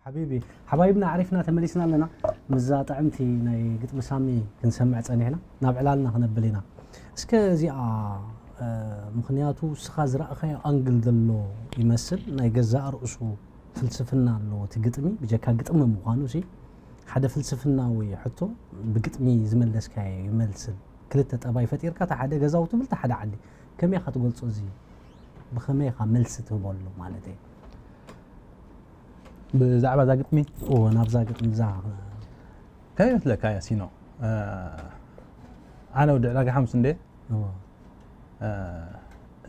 ሓቢቢ ሓባይብና ዓሪፍና ተመሊስና ኣለና። ምዛ ጥዕምቲ ናይ ግጥሚ ሳሚ ክንሰምዕ ጸኒሕና ናብ ዕላልና ክነብል ኢና። እስከ እዚኣ ምኽንያቱ እስኻ ዝረእኻዮ ኣንግል ዘሎ ይመስል። ናይ ገዛእ ርእሱ ፍልስፍና ኣለዎ እቲ ግጥሚ። ብጀካ ግጥሚ ምዃኑ ሲ ሓደ ፍልስፍናዊ ሕቶ ብግጥሚ ዝመለስካዮ ይመስል። ክልተ ጠባይ ፈጢርካ፣ እቲ ሓደ ገዛውቲ ትብል፣ እቲ ሓደ ዓዲ። ከመይ ኢኻ ትገልጾ? እዚ ብኸመይ ኢኻ መልሲ ትህበሉ ማለት እየ? ብዛዕባ እዛ ግጥሚ እዎ፣ ናብዛ ግጥሚ እዛ ከመይ ይመስለካ ያሲኖ? ኣነ ወዲ ዕዳጋ ሓሙስ እንደ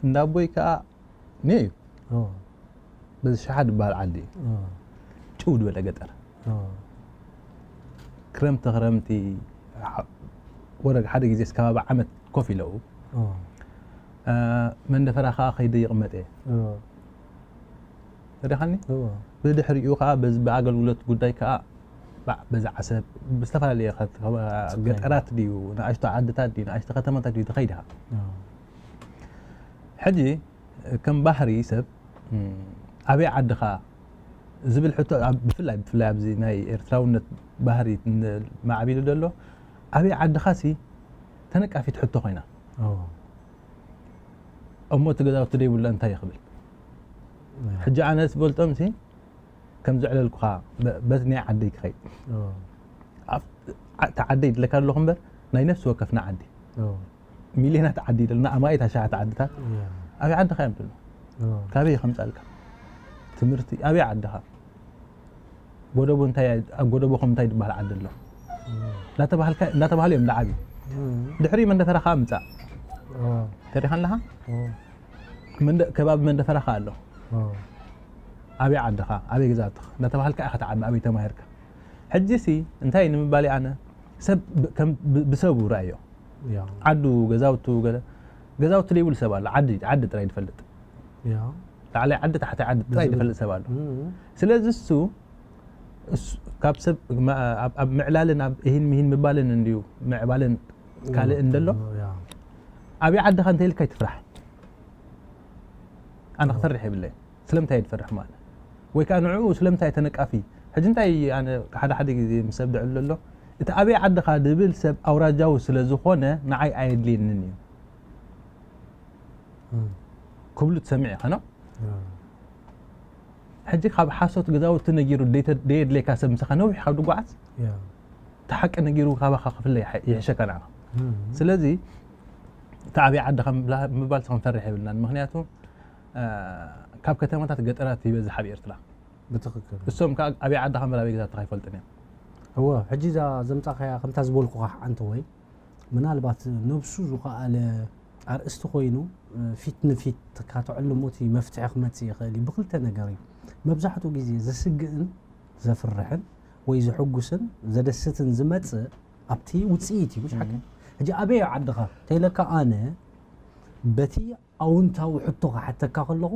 እንዳ ኣቦይ ከዓ ኒዮ እዩ። በዚ ሸሓ ዝበሃል ዓዲ እዩ። ጭው ዝበለ ገጠር። ክረምቲ ክረምቲ ወረ ሓደ ግዜ ከባቢ ዓመት ኮፍ ኢለዉ መንደፈራ ከዓ ከይደ ይቕመጥ እየ። ተሪኻኒ? ብድሕሪኡ ከዓ በዚ ብኣገልግሎት ጉዳይ ከዓ በዚ ዓሰብ ብዝተፈላለየ ገጠራት ድዩ ንኣሽቶ ዓድታት ድዩ ንኣሽቶ ከተማታት ድዩ ትኸይድ ኢኻ። ሕጂ ከም ባህሪ ሰብ ኣበይ ዓድኻ ዝብል ሕቶ ብፍላይ ብፍላይ ኣብዚ ናይ ኤርትራውነት ባህሪ ማዕቢሉ ዘሎ ኣበይ ዓድኻ ሲ ተነቃፊት ሕቶ ኮይና። እሞ እቲ ገዛውቲ ደይብሉ እንታይ ይኽብል? ሕጂ ኣነ ዝፈልጦም ሲ ከም ዘዕለልኩኻ በቲ ናይ ዓደይ ክኸይድ እቲ ዓደ ይድለካ ኣለኹ እምበር ናይ ነፍሲ ወከፍና ዓዲ ሚልዮናት ዓዲ ይደልና ኣማኢት ኣሽሓት ዓድታት ኣበይ ዓድኻ እዮም ዘሎ? ካበይ ከምፃልካ ትምህርቲ ኣበይ ዓድኻ ጎደቦ እንታይ ኣብ ጎደቦኹም እንታይ ዝበሃል ዓዲ ኣሎ እንዳተባሃልካ እንዳተባሃሉ እዮም ዝዓብዩ። ድሕሪ መንደፈራ ከዓ ምፃእ ተሪኻ ኣለኻ። ከባቢ መንደፈራ ከዓ ኣሎ። ኣበይ ዓድኻ ኣበይ ገዛውትኻ እንዳተባሃልካ ኢኻ ትዓቢ ኣበይ ተማሂርካ። ሕጂ ሲ እንታይ ንምባል ኣነ ሰብ ብሰቡ ርኣዮ። ዓዱ ገዛውቱ ገለ ገዛውቲ ዘይብሉ ሰብ ኣሎ። ዓዲ ዓዲ ጥራይ ዝፈልጥ ላዕላይ ዓዲ ታሕታይ ዓዲ ጥራይ ዝፈልጥ ሰብ ኣሎ። ስለዚ እሱ ካብ ሰብ ኣብ ምዕላልን ኣብ እሂን ምሂን ምባልን እንድዩ ምዕባልን ካልእ እንደሎ ኣበይ ዓድኻ እንተይልካ ይትፍራሕ። ኣነ ክፈርሕ የብለይ። ስለምንታይ ትፈርሕ ማለት ወይ ከዓ ንዕኡ ስለምንታይ ተነቃፊ። ሕጂ እንታይ ኣነ ሓደ ሓደ ግዜ ምስ ሰብ ድዕል ዘሎ እቲ ኣበይ ዓድኻ ድብል ሰብ ኣውራጃዊ ስለ ዝኾነ ንዓይ ኣየድልየንን እዩ ክብሉ ትሰምዕ ኢኻ ነው። ሕጂ ካብ ሓሶት ገዛውቲ ነጊሩ ደየድለየካ ሰብ ምሳኻ ነዊሕ ካብ ድጓዓዝ እቲ ሓቂ ነጊሩ ካባኻ ክፍለ ይሕሸካ ንዓኻ። ስለዚ እቲ ኣበይ ዓድኻ ምባል ክንፈርሕ የብልናን። ምክንያቱ ካብ ከተማታት ገጠራት ይበዝሕ ኣብ ኤርትራ። ብትክክል። እሶም ከዓ ኣበይ ዓድኻ እምበር ኣበይ ገዛትኻ ኣይፈልጡን እዮም። እወ፣ ሕጂ እዛ ዘምጻኻያ ከምታ ዝበልኩኻ ሓንቲ ወይ ምናልባት ነብሱ ዝኸኣለ ኣርእስቲ ኮይኑ ፊት ንፊት ካተዕልሞ እቲ መፍትሒ ክመጽእ ይኽእል እዩ። ብክልተ ነገር እዩ መብዛሕትኡ ግዜ ዘስግእን ዘፍርሕን ወይ ዘሐጉስን ዘደስትን ዝመጽእ ኣብቲ ውፅኢት እዩ። ምሽ ሓቂ ሕጂ ኣበይ ዓድኻ ተይለካ ኣነ በቲ ኣውንታዊ ሕቶ ክሓተካ ከለኹ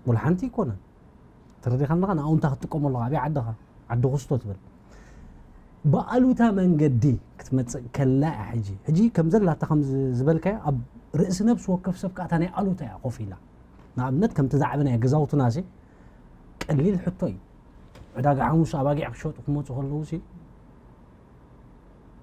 ወላ ሓንቲ ኣይኮነን። ተረዲኻንኻ ንኣውንታ ክትጥቀመሉ ኣበይ ዓድኻ ዓዲ ክስቶ ትብል ብኣሉታ መንገዲ ክትመፅእ ከላ እያ። ሕጂ ሕጂ ከም ዘላታ ከም ዝበልካዮ ኣብ ርእሲ ነብሲ ወከፍ ሰብ ከኣታ ናይ ኣሉታ እያ ኮፍ ኢላ። ንኣብነት ከምቲ ዛዕበ ናይ ገዛውትና ሲ ቀሊል ሕቶ እዩ። ዕዳጋ ሓሙስ ኣባጊዕ ክሸጡ ክመፁ ከለዉ ሲ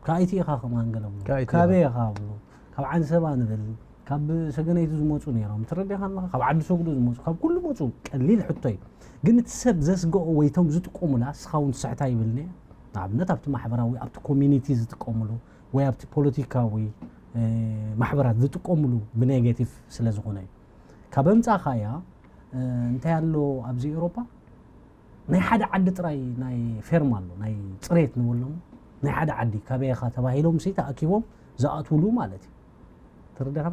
ካይቲ ኢኻ ከማን ገለሞ ካበይ ኢኻ ብሎ ካብ ዓንሰባ ንብል ካብ ሰገነይቲ ዝመፁ ነይሮም ትረዲኻ ኣለኻ ካብ ዓዲ ሰጉዶ ዝመፁ ካብ ኩሉ መፁ ቀሊል ሕቶ እዩ። ግን እቲ ሰብ ዘስገኦ ወይቶም ዝጥቀሙላ ስኻ እውን ትስሕታ ይብልኒ። ንኣብነት ኣብቲ ማሕበራዊ ኣብቲ ኮሚኒቲ ዝጥቀሙሉ ወይ ኣብቲ ፖለቲካዊ ማሕበራት ዝጥቀሙሉ ብኔጌቲቭ ስለ ዝኾነ እዩ። ካብ ኣምፃእኻያ እንታይ ኣሎ ኣብዚ ኤውሮፓ ናይ ሓደ ዓዲ ጥራይ ናይ ፌርማ ኣሎ ናይ ፅሬት ንበሎም ናይ ሓደ ዓዲ ካበይ ኢኻ ተባሂሎም ሲ ተኣኪቦም ዝኣትውሉ ማለት እዩ። ተረዲኻ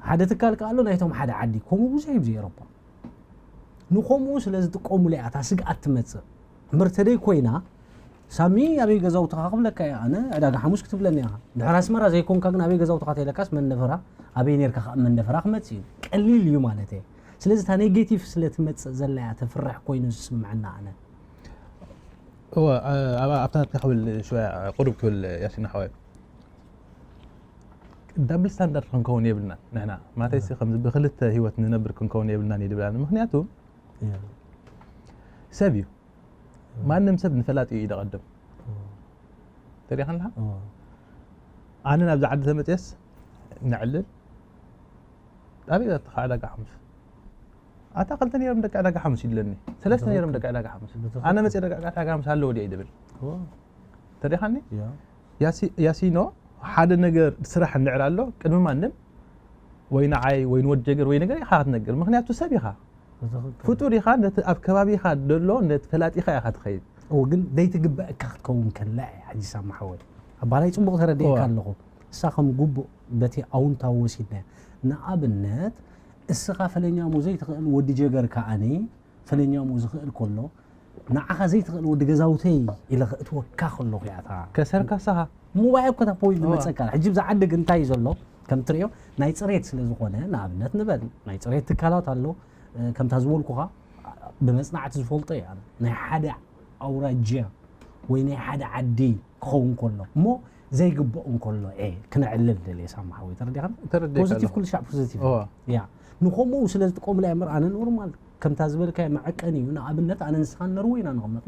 ሓደ ትካል ከኣሎ ናይቶም ሓደ ዓዲ ከምኡ ብዙሕ እዩ ኣብዚ ኤውሮፓ። ንኸምኡ ስለ ዝጥቀሙላ እያ እታ ስግኣት ትመፅእ እምበር ተደይ ኮይና ሳሚ ኣበይ ገዛውትኻ ክብለካ እየ ኣነ ዕዳጋ ሓሙስ ክትብለኒ ኢኻ። ድሕሪ ኣስመራ ዘይኮንካ ግን ኣበይ ገዛውትኻ ተይለካስ መንደፈራ ኣበይ ነርካ ከኣ መንደፈራ ክመጽእ እዩ። ቀሊል እዩ ማለት እየ። ስለዚ እታ ኔጌቲቭ ስለ ትመጽእ ዘላ እያ ተፍርሕ ኮይኑ ዝስምዐና ኣነ። እወ ኣብታ ናትካ ክብል ሽወያ ቁሩብ ክብል ያሲን ሓወይ ዳብል ስታንዳርድ ክንከውን የብልናን ንሕና ማለተይሲ ከምዚ ብክልተ ህይወት ንነብር ክንከውን የብልናን እዩ ድብል ኣነ ምክንያቱ ሰብ እዩ ማንም ሰብ ንፈላጢ እዩ ደቐድም። ተሪኻ ኣለኻ? ኣነ ናብዚ ዓዲ ተመፅየስ ንዕልል። ኣበይ ዛትኻ ዕዳጋ ሓሙስ? ኣታ ክልተ ነይሮም ደቂ ዕዳጋ ሓሙስ ይብለኒ። ሰለስተ ነይሮም ደቂ ዕዳጋ ሓሙስ። ኣነ መፅየ ደቂ ዕዳጋ ሓሙስ ኣለዎ ድየ ይብል። ተሪኻኒ? ያሲኖ ሓደ ነገር ስራሕ እንዕር ኣሎ ቅድሚ ማንም ወይ ንዓይ ወይ ንወድ ጀገር ወይ ነገር ኢኻ ክትነግር። ምክንያቱ ሰብ ኢኻ። ፍጡር ኢኻ፣ ነቲ ኣብ ከባቢኻ ደሎ ነቲ ፈላጢኻ ኢኻ ትኸይድ። እዎ፣ ግን ዘይትግበአካ ክትከውን ከላ እያ። ሕጂ ሳማ ሓወይ ኣባላይ ጽቡቕ ተረዲእካ ኣለኹ። እሳ ከም ጉቡእ በቲ ኣውንታዊ ወሲድናያ። ንኣብነት እስኻ ፈለኛሙ ዘይትኽእል ወዲ ጀገር ከኣኒ ፈለኛሙ ዝኽእል ከሎ ንዓኻ ዘይትኽእል ወዲ ገዛውተይ ኢለ ክእትወካ ከለኹ እያ እታ ከሰርካ ሳኻ። ሞባይል እኮ እታ ፖይንት እዋ። መጸካ። ሕጂ ብዛ ዓዲ ግን እንታይ እዩ ዘሎ? ከም ትርእዮ ናይ ጽሬት ስለ ዝኾነ ንኣብነት ንበል ናይ ጽሬት ትካላት ኣሎ። እ፣ ከምታ ዝበልኩኻ ብመጽናዕቲ ዝፈልጦ እየ። ኣነ ናይ ሓደ ኣውራጃ ወይ ናይ ሓደ ዓዲ ክኸውን ከሎ እሞ ዘይግብኦ እንከሎ እየ ክነዕልል ደልየ ሳማ ሓወይ። ተረዲኻኒ? ተረዲእካ ፖዚቲቭ ኣለኹ። ኩሉ ሻዕ ፖዚቲቭ። እዋ። ያ። ንኸምኡ ስለ ዝጥቀሙላ እየ እምበር ኣነ ኖርማል ከምታ ዝበልካዮ መዐቀኒ እዩ። ንኣብነት ኣነ ንስኻን ነርወይ ኢና ንቕመጥ።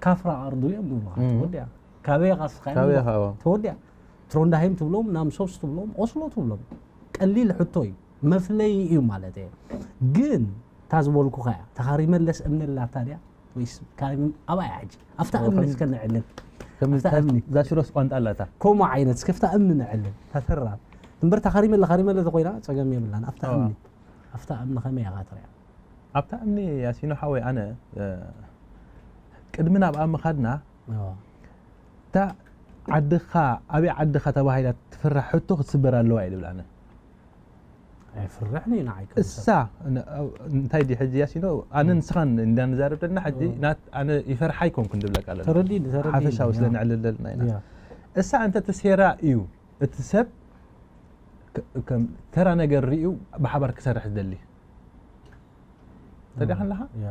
ካፍራ ኣርዱ እዮም ዝብሉኻ። እም። ተወዲኣ። ካበይ ኢኻ እስኻ እዮም ካበይ ዝብሉኻ? ኢኻ? እዋ። ተወዲኣ። ትሮንዳሃይም ትብሎም፣ ናምሶስ ትብሎም፣ ኦስሎ ትብሎም። ቀሊል ሕቶ እዩ። መፍለዪ እዩ ማለት እየ። ግን እታ ዝበልኩኻ እያ። ተኻሪ መለስ እምኒ ኣላታ ድያ? ወይስ ካሪም ኣብኣ እያ ሕጂ? ኣብታ እዋ፣ እምኒ ከም እስከ ንዕልል። ከም ኣብታ እታ እምኒ። ዛሽሮስ ቋንጣ ኣላታ። ከምኡ ዓይነት እስከ ኣብታ እምኒ ንዕልል። እታ ተራር። እምበር እታ ካሪመለ፣ ካሪመለ ተኾይና ጸገም የብላን። ኣብታ እዋ። እምኒ። ኣብታ እምኒ ከመይ ኢኻ ትሪኣ? ኣብታ እምኒ ያሲኖ ሓወይ ኣነ፣ እ፣ ቅድሚ ናብኣ ምኻድና እዋ። እታ ዓድኻ፣ ኣበይ ዓድኻ ተባሂላ ትፍራሕ ሕቶ ክትስበር ኣለዋ እየ ዝብል ኣነ። ኣይፍርሕን እዩ ንዓይ ከም ሰብ። እሳ፣ ን-፣ እንታይ ድዩ ሕጂ ያሲኖ፣ ኣነ እ። ንስኻን እንዳ ንዛረብ ዘለና ሕጂ እ። ናት-፣ ኣነ ይፈርሓ ኣይኮንኩን ዝብለካ ኣለኹ። ተረዲእኒ፣ ተረዲእኒ፣ ሓፈሻዊ ስለ ያ። ነዕልል ዘለና ኢና። ያ። እሳ እንተ ተሴራ እዩ እቲ ሰብ ከ-፣ ከም ተራ ነገር ሪኡ ብሓባር ክሰርሕ ዝደሊ። ተሪኻ ኣለኻ? ያ።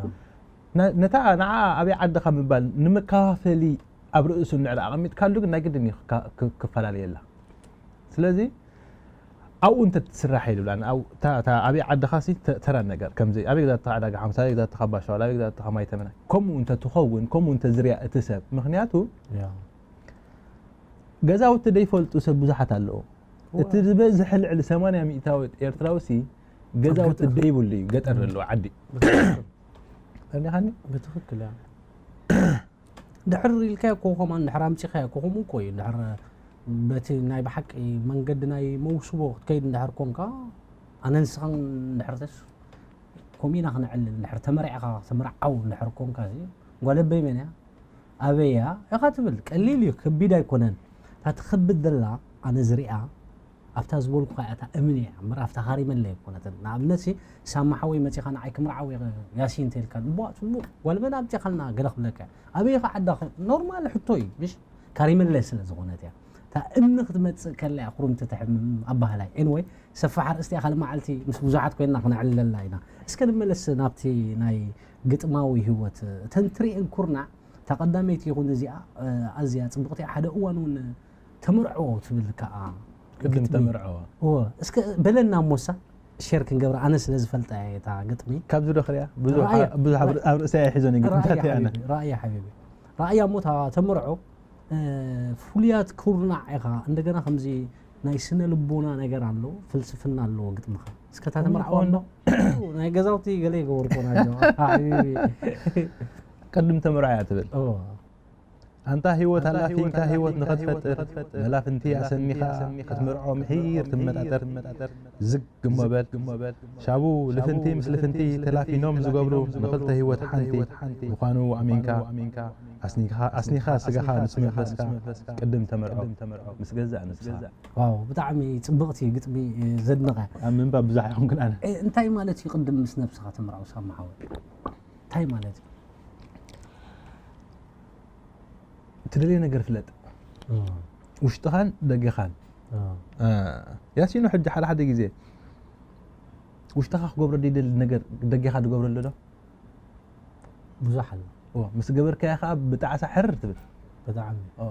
ነ-፣ ነታ ንዓ ኣበይ ዓድኻ ምባል ንመከፋፈሊ ኣብ ርእሱ እንድሕር ኣቐሚጥካሉ ግን ናይ ግድን እዩ ክካ-፣ ክ-፣ ክፈላለየላ። ስለዚ ኣብኡ እንተ ትስራሕ ኢሉ ብላ፣ ኣብ-፣ እታ፣ እታ ኣበይ ዓድኻ ሲ ተ-፣ ተራ ነገር፣ ከምዚ ኣበይ ግዛትኻ ዕዳጋ ሓሙስ፣ ኣበይ ግዛትኻ ባሻዋል፣ ኣበይ ግዛትኻ ማይ ተመና፣ ከምኡ እንተ ትኸውን፣ ከምኡ እንተ ዝሪኣ እቲ ሰብ፣ ምኽንያቱ ያ። ገዛውቲ ዘይፈልጡ ሰብ ብዙሓት ኣለዉ። እዋ። እቲ ዝበዝሐ ልዕሊ ሰማንያ ሚእታዊ ኤርትራዊ ሲ ገዛውቲ ገጠር። ደይብሉ እዩ፣ ገጠር እም። ዘለዎ ዓዲ። ብትኽክል። ተረዲኻኒ? ብትኽክል እያ። ድሕር ኢልካዮ እኮ ከማን ድሕር ኣምጺኻዮ እኮ ከምኡ እኮ እዩ። ድሕር በቲ ናይ ብሓቂ መንገዲ ናይ መውስቦ ክትከይድ እንድሕር ኮንካ፣ ኣነ ንስኻን እንድሕር ተስ-፣ ከምኡ ኢና ክነዕልል እንድሕር ተመሪዕኻ ክትምርዓው እንድሕር ኮንካ ሲ፣ ጓል ኣበይ መን እያ? ኣበይ እያ ኢኻ ትብል። ቀሊል እዩ፣ ከቢድ ኣይኮነን። እታ ትኸብድ ዘላ ኣነ ዝሪኣ ኣብታ ዝበልኩኻ እያ፣ እታ እምኒ እያ እምበር ኣብታ ካሪመለ ኣይኮነትን። ንኣብነት ሲ ሳማ ሓወይ መጺኻ ንዓይ ክምርዓው እየ ያሲን እንተኢልካ፣ እዋ ጽቡቕ ጓል መን ኣምጺኻልና ገለ ክብለካ እየ። ኣበይ ኢኻ ዓዳ? ኖርማል ሕቶ እዩ ምሽ? ካሪመለ ስለ ዝኾነት እያ። እታ እምኒ ክትመጽእ ከላ እያ ኩርምቲ ተሕምም ኣባህላይ። ኤኒወይ ሰፋሕ ኣርእስቲ እያ፣ ካልእ መዓልቲ ምስ ብዙሓት ኮይንና ክነዕልለላ ኢና። እስከ ንመለስ ናብቲ ናይ ግጥማዊ ህይወት። እተን ትርእየን ኩርናዕ፣ እታ ቀዳመይቲ ይኹን እዚኣ፣ እ፣ ኣዝያ ጽብቕቲ እያ። ሓደ እዋን እውን ተመርዖ ትብል ከኣ ቅድም ግጥሚ። ተመርዖ። እወ፣ እስከ በለና እሞሳ፣ ሼር ክንገብራ፣ ኣነ ስለ ዝፈልጣ እየ እታ ግጥሚ። ካብዚ ዶ ክሪኣ? ብዙሕ፣ ረኣያ። ብዙሕ ኣብ፣ ኣብ ርእሰይ ኣይሕዞን እየ ግጥምታት ረኣያ እየ ኣነ። ሓቢቢ፣ ረኣያ ሓቢቢ። ረኣያ እሞ እታ ተመርዖ፣ እ፣ ፍሉያት ኩርናዕ ኢኻ። እንደገና ከምዚ ናይ ስነ ልቦና ነገር ኣሎ፣ ፍልስፍና ኣለዎ ግጥምኻ። እስከ እታ ከምኡ ተመርዓዋ ይኸውን ኣሎ። ዶ? ናይ ገዛውቲ ገለ ይገበርኮ ናቸው። ሓቢቢ። ቅድም ተመርዖ እያ ትብል። እወ። ኣንታ ህይወት ኣንታ ኣላፊንካ ህይወት ህይወት ኣላፊንካ ህይወት ንኸትፈጥር ንኸትፈጥር መላፍንቲ መላፍንቲ ኣሰኒኻ ኣሰኒኻ ክትምርዖ ምሒር ክትምርዖ ትመጣጠር። ምሒር ትመጣጠር። ዝግ እሞ በል። ዝግ እሞ በል። ሻቡ ሻቡ ልፍንቲ ምስ ልፍንቲ ልፍንቲ ተላፊኖም ተላፊኖም ዝገብሩ ዝገብሩ ንኽልተ ህይወት ንኽልተ ሓንቲ ህይወት ሓንቲ ምዃኑ ምዃኑ ኣሚንካ ኣሚንካ ኣስኒኻ ኣስኒኻ ኣስኒኻ ስጋኻ ኣስኒኻ ምስ ስጋኻ መንፈስካ ምስ መንፈስካ ቅድም ተመርዖ። ቅድም ተመርዖ። ምስ ገዛእ ምስ ነብስኻ። ገዛእ። ዋው፣ ብጣዕሚ ጽብቕቲ ግጥሚ፣ እ፣ ዘድንቐ። ኣብ ምንባብ ብዙሕ ኣይኮንኩን ኣነ። እ፣ እንታይ ማለት እዩ ቅድም ምስ ነብስኻ ተመርዖ ሳማ ሓወይ? እንታይ ማለት እዩ? ትደልዮ ነገር ፍለጥ። እ። ውሽጥኻን ደገኻን። እ። እ፣ ያሲኖ ሕጂ ሓደ ሓደ ግዜ ውሽጥኻ ክገብሮ ዘይደሊ ነገር ደገኻ ትገብረሉ ዶ? ብዙሕ ኣሎ። ኦ፣ ምስ ገበርካዮ ኸኣ ብጣዕሳ ሕርር ትብል። ብጣዕሚ። ኦ።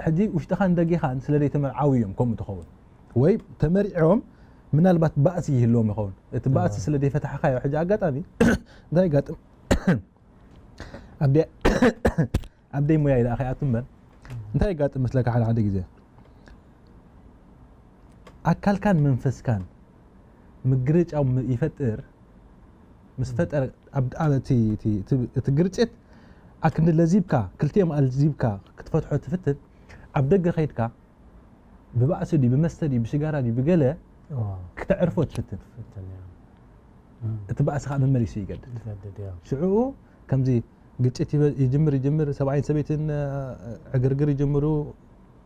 ሕጂ ውሽጥኻን ደገኻን ስለ ዘይተመርዓዉ እዮም ከምኡ ትኸውን። ወይ ተመሪዖም ምናልባት ባእሲ ይህልዎም ይኸውን። እቲ ባእሲ ኦ። ስለ ዘይፈታሕካዮ ሕጂ ኣጋጣሚ እንታይ ይጋጥም? ኣብ ደይ ኣብ ደይ ሞያ ኢለ ኣኸይኣቱ እምበር እንታይ የጋጥም መስለካ? ሓደ ሓደ ግዜ ኣካልካን መንፈስካን ምግርጫው ም- ይፈጥር። ምስ ፈጠረ ኣብ- ኣብ- እቲ- እቲ- እቲ- እቲ ግርጭት ኣክንዲ ለዚብካ ክልቲኦም ኣልዚብካ ክትፈትሖ ትፍትን ኣብ ደገ ከይድካ ብባእሲ ድዩ ብመስተ ድዩ ብሽጋራ ድዩ ብገለ ክተዕርፎ ትፍትን። እቲ ባእሲ ከዓ መመሊሱ ይገድድ። ሽዑኡ ከምዚ ግጭት ይበ- ይጅምር ይጅምር ሰብኣይን ሰበይትን ዕግርግር ይጅምሩ።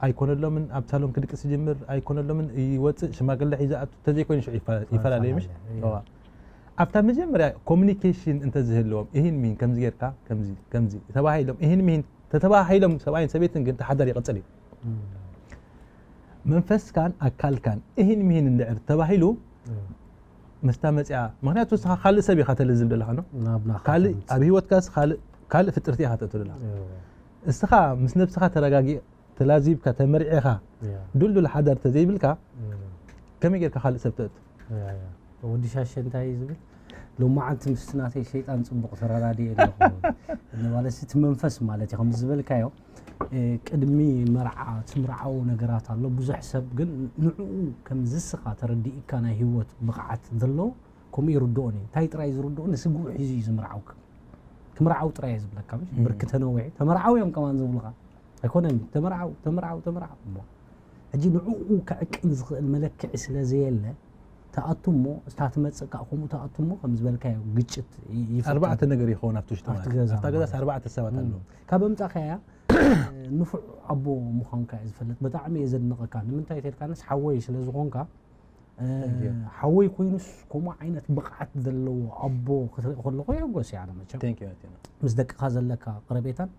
ኣይኮነሎምን ኣብ ሳሎን ክድቅስ ይጅምር ኣይኮነሎምን ይወፅእ ሽማግለ ሒዘ ኣቱ ተዘይኮይኑ ሽዑ ይፈላለዩ ምሽ። ኣብታ መጀመርያ ኮሚኒኬሽን እንተዝህልዎም ይህን ሚሂን ከምዚ ጌርካ ከምዚ ከምዚ ተባሂሎም ይህን ሚሂን ተተባሂሎም ሰብኣይን ሰበይትን ግን ተሓዳር ይቐፅል እዩ። መንፈስካን ኣካልካን እሂን ምሂን እንድዕር ተባሂሉ ምስታ መፅያ ምክንያቱ ንስኻ ካልእ ሰብ ኢኻ ተልዝብ ዘለኻ ነው። ካልእ ኣብ ህይወትካስ ካልእ ካልእ ፍጥርቲ ኢኻ ተእቱ ዘለኻ። እስኻ ምስ ነብስኻ ተረጋጊ ተላዚብካ ተመሪዕኻ ድልዱል ሓዳር ተዘይብልካ ከመይ ጌርካ ካልእ ሰብ ተእቱ? ወዲ ሻሸ እንታይ እዩ ዝብል? ሎማዓንቲ ምስቲ ናተይ ሸይጣን ፅቡቕ ተረዳድየ ኣለኹ። ማለት እቲ መንፈስ ማለት እዩ ከም ዝበልካዮ ቅድሚ መርዓ ትምርዓዎ ነገራት ኣሎ። ብዙሕ ሰብ ግን ንዕኡ ከም ዝስኻ ተረዲእካ ናይ ህይወት ብቕዓት ዘለዎ ከምኡ ይርድኦን እዩ። እንታይ ጥራይ ዝርድኦ ንስግኡ ሒዙ እዩ ዝምርዓውካ። ትምርዓው ጥራይ እየ ዝብለካ። ምሽ ብርኪ ተነዊሑ ተመርዓው እዮም ከማን ዝብሉኻ። ኣይኮነን ተመርዓው ተመርዓው ተመርዓው እሞ ሕጂ ንዕኡ ክዕቅን ዝኽእል መለክዒ ስለ ዘየለ ተኣቱ እሞ እስታ ትመፅእ ከዓ ከምኡ ተኣቱ እሞ ከም ዝበልካዮ ግጭት ይፍጠር። ኣርባዕተ ነገር ይኸውን ኣብቲ ውሽጢ ኣብቲ ማለት እዩ። ገዛ ኣብታ ገዛስ ማለት ኣርባዕተ ሰባት እም። ኣለዉ። ካብ ኣምፃእካያ ንፉዕ ኣቦ ምዃንካ እዩ ዝፈልጥ። ብጣዕሚ እየ ዘድንቐካ። ንምንታይ ተልካንስ ሓወይ ስለ ዝኾንካ Thank you። ሓወይ ኮይኑስ ከምኡ ዓይነት ብቕዓት ዘለዎ ኣቦ ክትርኢ ከለኹ የጎስ እየ ኣነ መቸም። Thank you ኣቲና። ምስ ደቅኻ ዘለካ ቅረቤታን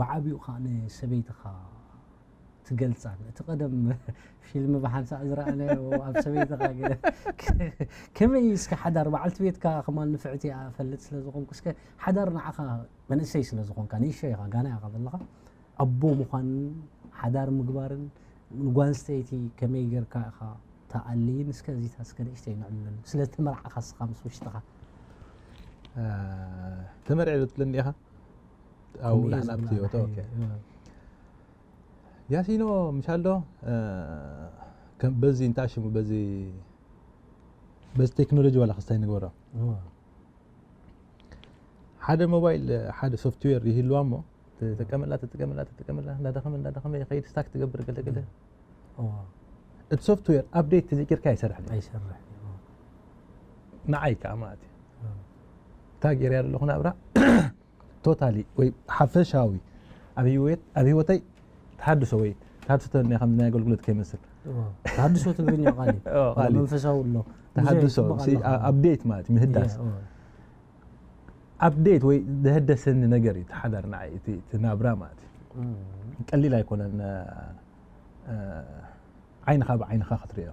ብዓቢኡ ከዓ ንሰበይትኻ ትገልፃን። እቲ ቀደም ፊልም ብሓንሳእ ዝረኣናዮ ኣብ ሰበይትኻ ገለ ከመይ እስከ ሓዳር በዓልቲ ቤትካ ከማን ንፍዕቲ እያ ፈልጥ ስለ ዝኾንኩ እስከ ሓዳር ንዓኻ መንእሰይ ስለ ዝኾንካ ንእሽቶ ኢኻ ጋና ኢኻ ዘለኻ ኣቦ ምዃንን ሓዳር ምግባርን ንጓል ኣንስተይቲ ከመይ ጌርካ ኢኻ ተኣልይን እስከ እዚታ እስከ ንእሽተይ ንዕልለሉ ስለ ዝተመርዓኻ እስኻ ምስ ውሽጥኻ ተመርዒ ዶ ትብለኒ ኢኻ? ኣብኡ ከምኡ እየ ላሕና ኣብቲ ዝብላ ኦቶ ኣነ። ኦኬ። ያሲኖ ምሻሎ በዚ እንታይ ሽሙ በዚ በዚ ቴክኖሎጂ ዋላ ክስታይ ንግበሮ። እዋ። ሓደ ሞባይል ሓደ ሶፍትዌር ይህልዋ እሞ ትጥቀመላ ትጥቀመላ ትጥቀመላ እንዳደኸመ እንዳደኸመ ይኸይድ ስታክ ትገብር ገለ ገለ እዋ። እቲ ሶፍትዌር ኣፕዴት ተዘይጌርካ ኣይሰርሕን እዩ። ኣይሰርሕ እዩ። ንዓይ ከዓ ማለት እዩ እዋ። እንታይ ገይረ ኣለኹ ናብራ ቶታሊ ወይ ሓፈሻዊ ኣብ ህይወት ኣብ ህይወተይ ተሃድሶ ወይ ተሃድሶ ተበልና ከም ናይ ኣገልግሎት ከይመስል እዋ። ተሃድሶ ትግርኛ ቃል እዩ ኦ፣ ቃል እዩ። መንፈሳዊ ኣሎ ተሃድሶ ብዙሕ ሲ- ይበቃል። ኣፕዴት ማለት እዩ፣ ምህዳስ እዋ። ኣፕዴት ወይ ዘህደሰኒ ነገር እዩ ተሓዳር ንዓይ እቲ እቲ ናብራ ማለት እዩ እም። ቀሊል ኣይኮነን እ፣ ዓይንኻ ብዓይንኻ ክትሪኦ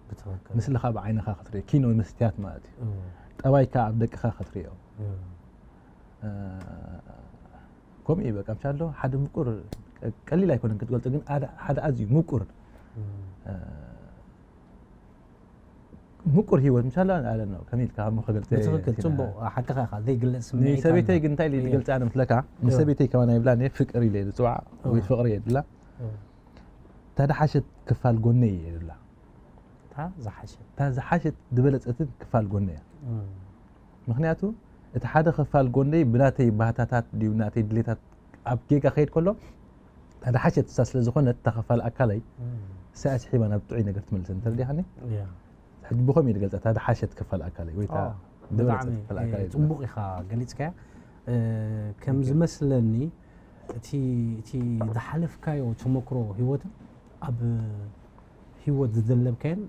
ብትኽክል። ምስልኻ ብዓይንኻ ክትሪኦ ኪኖ መስትያት ማለት እዩ እም። ጠባይካ ኣብ ደቅኻ ክትሪኦ እም። እ፣ ከምኡ እዩ በቃ ምሻሎ ሓደ ምቁር ቀሊል ኣይኮነን ክትገልጾ ግን ሓደ- ሓደ ኣዝዩ ምቁር እም። እ፣ ምቁር ህይወት ምሻላ ኣለ ነው ከመይ ኢልካ ከም ክገልጸ ብትኽክል ይችላል? ጽቡቕ ሓቅኻ ኢኻ ዘይግለጽ ስምዒት ንሰበይተይ ኣሎ። ግን እንታይ ኢለ እየ። ዝገልጻ ኣነ ምስለካ እዎ። ንሰበይተይ ከማን ኣይብላን እየ ፍቅር ኢለ ዝጽዋዕ እዎ። ወይ ፍቅሪ እየ ዝብላ እዎ። እታ ዝሓሸት ክፋል ጎነይ እየ ዝብላ እታ ዝሓሸት እታ ዝሓሸት ዝበለጸትን ክፋል ጎነይ እያ እም። ምክንያቱ እቲ ሓደ ክፋል ጎነይ ብናተይ ባህታታት ድዩ ናተይ ድሌታት ኣብ ጌጋ ከይድ ከሎ ሓደ ሓሸት እሳ ስለ ዝኾነት እታ ክፋል ኣካለይ እም። እሳ እያ ስሒባ ናብ ጥዑይ ነገር ትመልሰኒ ተረዲኻኒ ያ ሕጂ ብኸም እዩ ዝገልፀ እታ ሓደ ሓሸት ክፋል ኣካለይ ወይ እታ ኦ፣ ዝበለፀት ብጣዕሚ ክፋል እ፣ ኣካለይ ጽቡቕ ኢኻ ገሊጽካያ እ፣ ከም Thank you። ዝመስለኒ እቲ እቲ ዝሓለፍካዮ ተመክሮ ህይወትን ኣብ ህይወት ዝደለብካዮን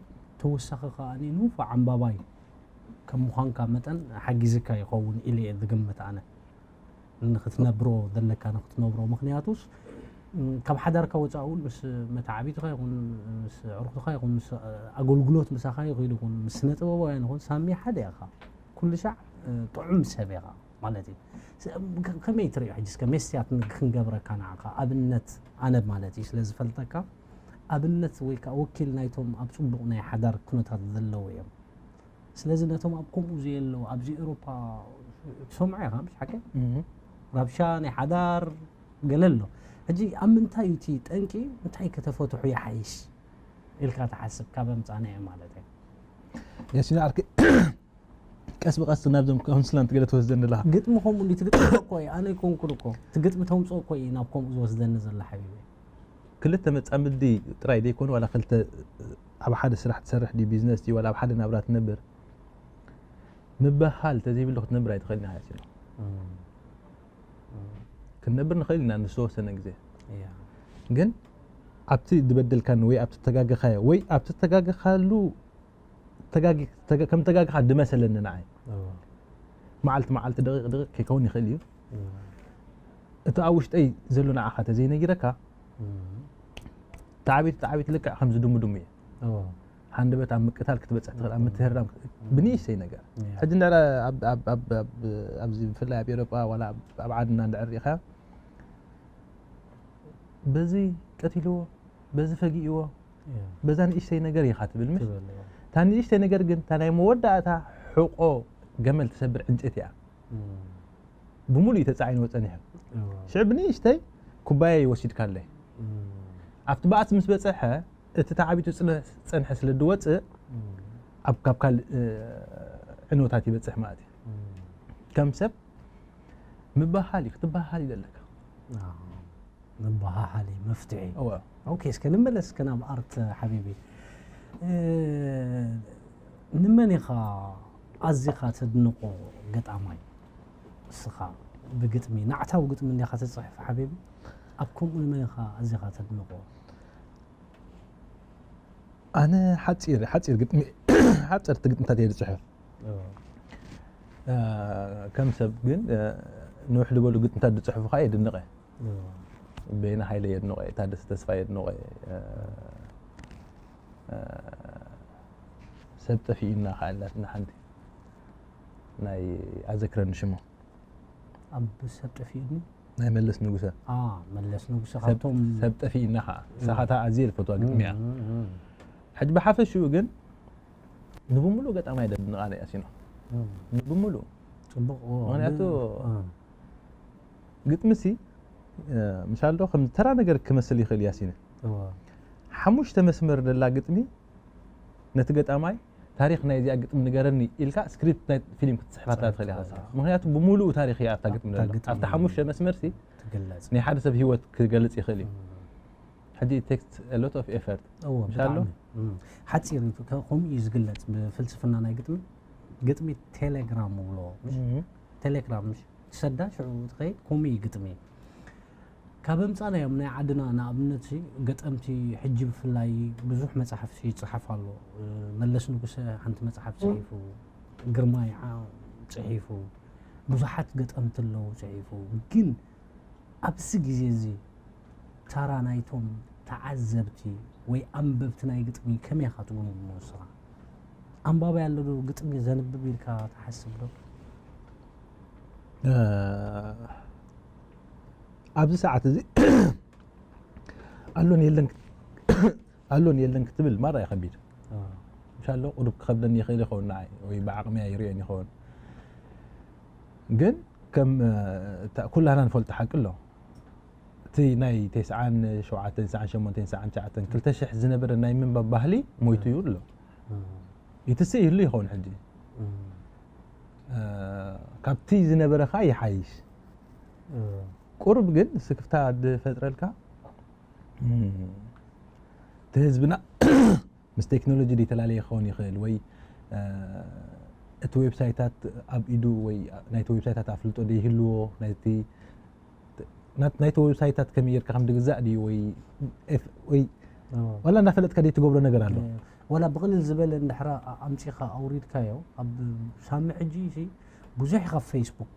ተወሳኺ ከኣ ንፉዕ ዓምባባይ ከም ምዃንካ መጠን ሓጊዝካ ይኸውን ኢለ እየ ዝግምት ኣነ ንክትነብሮ ዘለካ ንክትነብሮ ምክንያቱስ ም፣ ካብ ሓዳርካ ወፃእ እውን ምስ መተዓቢትካ ይኹን ምስ ዕርኩትካ ይኹን ምስ ኣገልግሎት ምሳኻ ይኽእል ይኹን ምስ ስነ ጥበባውያን ይኹን ሳሚ ሓደ ኢኻ ኩሉ ሻዕ እ፣ ጥዑም ሰብ ኢኻ ማለት እዩ ስ- ከ- ከመይ ትሪኦ ሕጂ እስከ ሜስትያት ን- ክንገብረካ ንዓኻ ኣብነት ኣነ ማለት እዩ ስለ ዝፈልጠካ ኣብነት ወይ ከዓ ወኪል ናይቶም ኣብ ፅቡቕ ናይ ሓዳር ኩነታት ዘለዉ እዮም ስለዚ ነቶም ኣብ ከምኡ ዘየለዉ ኣብዚ ኤሮፓ ትሰምዖ ኢኻ፣ ምሽ ሓቂ? ረብሻ ናይ ሓዳር ገለ ኣሎ። ሕጂ ኣብ ምንታይ እዩ እቲ ጠንቂ? እንታይ ከተፈትሑ ይሓይሽ ኢልካ ትሓስብ? ካብ ኣምጻናዮ ማለት እዩ። ያሲን ዓርኪ ቀስ ብቀስ ናብዞም ኮንስላንት ገለ ትወስደኒ ኣለኻ። ግጥሚ ከምኡ እንዲ ትግጥም እኮ እዩ፣ ኣነ ኣይኮንኩን እኮ። ትግጥሚ ተምጽኦ እኮ እዩ ናብ ከምኡ ዝወስደኒ ዘሎ ሓቢቢ። ክልተ መጻምዲ ጥራይ ደይኮኑ ዋላ ክልተ ኣብ ሓደ ስራሕ ትሰርሕ ድዩ ቢዝነስ ድዩ ዋላ ኣብ ሓደ ናብራ ትነብር ምበሃል ተዘይብሉ ክትነብር ኣይትኽእልን ኢኻ። ያሲን ክትነብር ንኽእል ኢና ንዝተወሰነ ግዜ። ግን ኣብቲ ዝበደልካኒ ወይ ኣብቲ ተጋገኻዮ ወይ ኣብቲ ተጋገኻሉ ከም ተጋገኻ ድመሰለኒ ንዓይ። መዓልቲ መዓልቲ ደቂቕ ደቂቕ ከይከውን ይኽእል እዩ። እቲ ኣብ ውሽጠይ ዘሎ ንዓኻ ተዘይነጊረካ ተዓቢት ተዓቢት ልክዕ ከምዚ ድሙ ድሙ እዩ። ሃንደበት ኣብ ምቅታል ክትበፅሕ ትኽእል ኣብ ምትህራም ብንእሽተይ ነገር። ሕጂ እንድሕር ኣብዚ ብፍላይ ኣብ ኤሮጳ ዋላ ኣብ ዓድና እንድሕር ሪኢኻ በዚ ቀቲልዎ በዚ ፈጊእዎ በዛ ንእሽተይ ነገር ኢኻ ትብል ምስ እታ ንእሽተይ ነገር ግን እታ ናይ መወዳእታ ሕቆ ገመል ትሰብር ዕንጨይቲ እያ። ብምሉእ እዩ ተፃዒንዎ ፀኒሑ። ሽዕ ብንእሽተይ ኩባያ ይወሲድካ ኣለይ ኣብቲ በኣስ ምስ በፀሐ እቲ ተዓቢቱ ዝፀንሐ ስለ ዝወፅእ ኣብ ካብ ካልእ ዕንወታት ይበፅሕ ማለት እዩ። ከም ሰብ ምበሃል እዩ ክትበሃል እዩ ዘለካ። ምበሃሃሊ መፍትሒ። እወ ኦኬ፣ እስከ ንመለስ እስከ ናብ ኣርት ሓቢቢ። ንመን ኢኻ ኣዚኻ ተድንቆ ገጣማይ? እስኻ ብግጥሚ ናዕታዊ ግጥሚ እንዲኻ ተፅሕፍ ሓቢቢ። ኣብ ከምኡ ንመን ኢኻ ኣዚኻ ተድንቆ? ኣነ ሓፂር ሓፂር ግጥሚ ሓፀርቲ ግጥምታት እየ ዝፅሕፍ። ከም ሰብ ግን ንውሕ ዝበሉ ግጥምታት ዝፅሕፉ ከዓ የድንቐ። በይነ ሃይለ የድንቐ፣ ታደሰ ተስፋ የድንቐ። ሰብ ጠፊኡና ከዓ ኣላትና ሓንቲ ናይ ኣዘክረኒ ሽሙ ኣብ ሰብ ጠፊኡኒ ናይ መለስ ንጉሰ ኣ መለስ ንጉሰ ካብቶም ሰብ ጠፊኡና ከዓ ሳኻታ ኣዝየ ዝፈትዋ ግጥሚ እያ። ሕጂ ብሓፈሽኡ ግን ንብምሉእ ገጣማይ ደድንቓ ናይ ኣሲኖ ንብምሉእ ፅቡቅ ምክንያቱ ግጥምሲ ምሻልዶ ከም ተራ ነገር ክመስል ይኽእል ያሲነ ሓሙሽተ መስመር ደላ ግጥሚ ነቲ ገጣማይ ታሪኽ ናይ እዚኣ ግጥሚ ንገረኒ ኢልካ ስክሪፕት ናይ ፊልም ክትፅሕፋታ ትኽእል ኢኻ። ምክንያቱ ብምሉኡ ታሪኽ እያ ኣብታ ግጥሚ ደላ ኣብታ ሓሙሽተ መስመር ሲ ናይ ሓደ ሰብ ህይወት ክገልፅ ይኽእል እዩ። ሕጂ ቴክስት ሎት ኦፍ ኤፈርት እዎ ብጣዕሚ ሓፂር እዩ። ከምኡ እዩ ዝግለፅ ብፍልስፍና ናይ ግጥሚ። ግጥሚ ቴሌግራም ንብሎ ቴሌግራም ትሰዳ ሽዑ ትኸይድ ከምኡ እዩ ግጥሚ። ካብ ኣምፃናዮም ናይ ዓድና ንኣብነት ገጠምቲ ሕጂ ብፍላይ ብዙሕ መፅሓፍቲ ይፅሓፍ ኣሎ። መለስ ንጉሰ ሓንቲ መፅሓፍ ፅሒፉ፣ ግርማይ ጽሒፉ፣ ብዙሓት ገጠምቲ ኣለዉ ጽሒፉ። ግን ኣብዚ ግዜ እዚ ታራ ናይቶም ተዓዘብቲ ወይ ኣንበብቲ ናይ ግጥሚ ከመይ ኢኻ ትግምግሞ ንስኻ? ኣንባባይ ኣሎ ዶ ግጥሚ ዘንብብ ኢልካ ትሓስብ ዶ? ኣብዚ ሰዓት እዚ ኣሎን የለን ኣሎን የለን ክትብል ማራ እዩ ከቢድ። ምሻሎ ቁሩብ ክኸብደኒ ይኽእል ይኸውን ንዓይ ወይ ብዓቕሚ ኣይርእዮን ይኸውን። ግን ከም ኩላና ንፈልጦ ሓቂ ኣሎ። እቲ ናይ ተስዓን ሸውዓተን ተስዓን ሸሞንተን ተስዓን ትሽዓተን ክልተ ሽሕ ዝነበረ ናይ ምንባብ ባህሊ ሞይቱ እዩ ኣሎ። ይትስእ ይህሉ ይኸውን ሕጂ ካብቲ ዝነበረ ከዓ ይሓይሽ። ቁሩብ ግን ስክፍታ ዝፈጥረልካ እቲ ህዝብና ምስ ቴክኖሎጂ ዘይተላለየ ክኸውን ይኽእል ወይ እቲ ዌብሳይታት ኣብ ኢዱ ወይ ናይቲ ዌብሳይታት ኣፍልጦ ዘይህልዎ ናይቲ ናይቲ ዌብሳይታት ከመይ ጌርካ ከም ድግዛእ ድዩ ወይ ወይ ዋላ እናፈለጥካ ደይ ትገብሮ ነገር ኣሎ። ዋላ ብቕልል ዝበለ እንድሕራ ኣምፂኻ ኣውሪድካዮ ኣብ ሳሚ ሕጂ ሲ ብዙሕ ካብ ፌስቡክ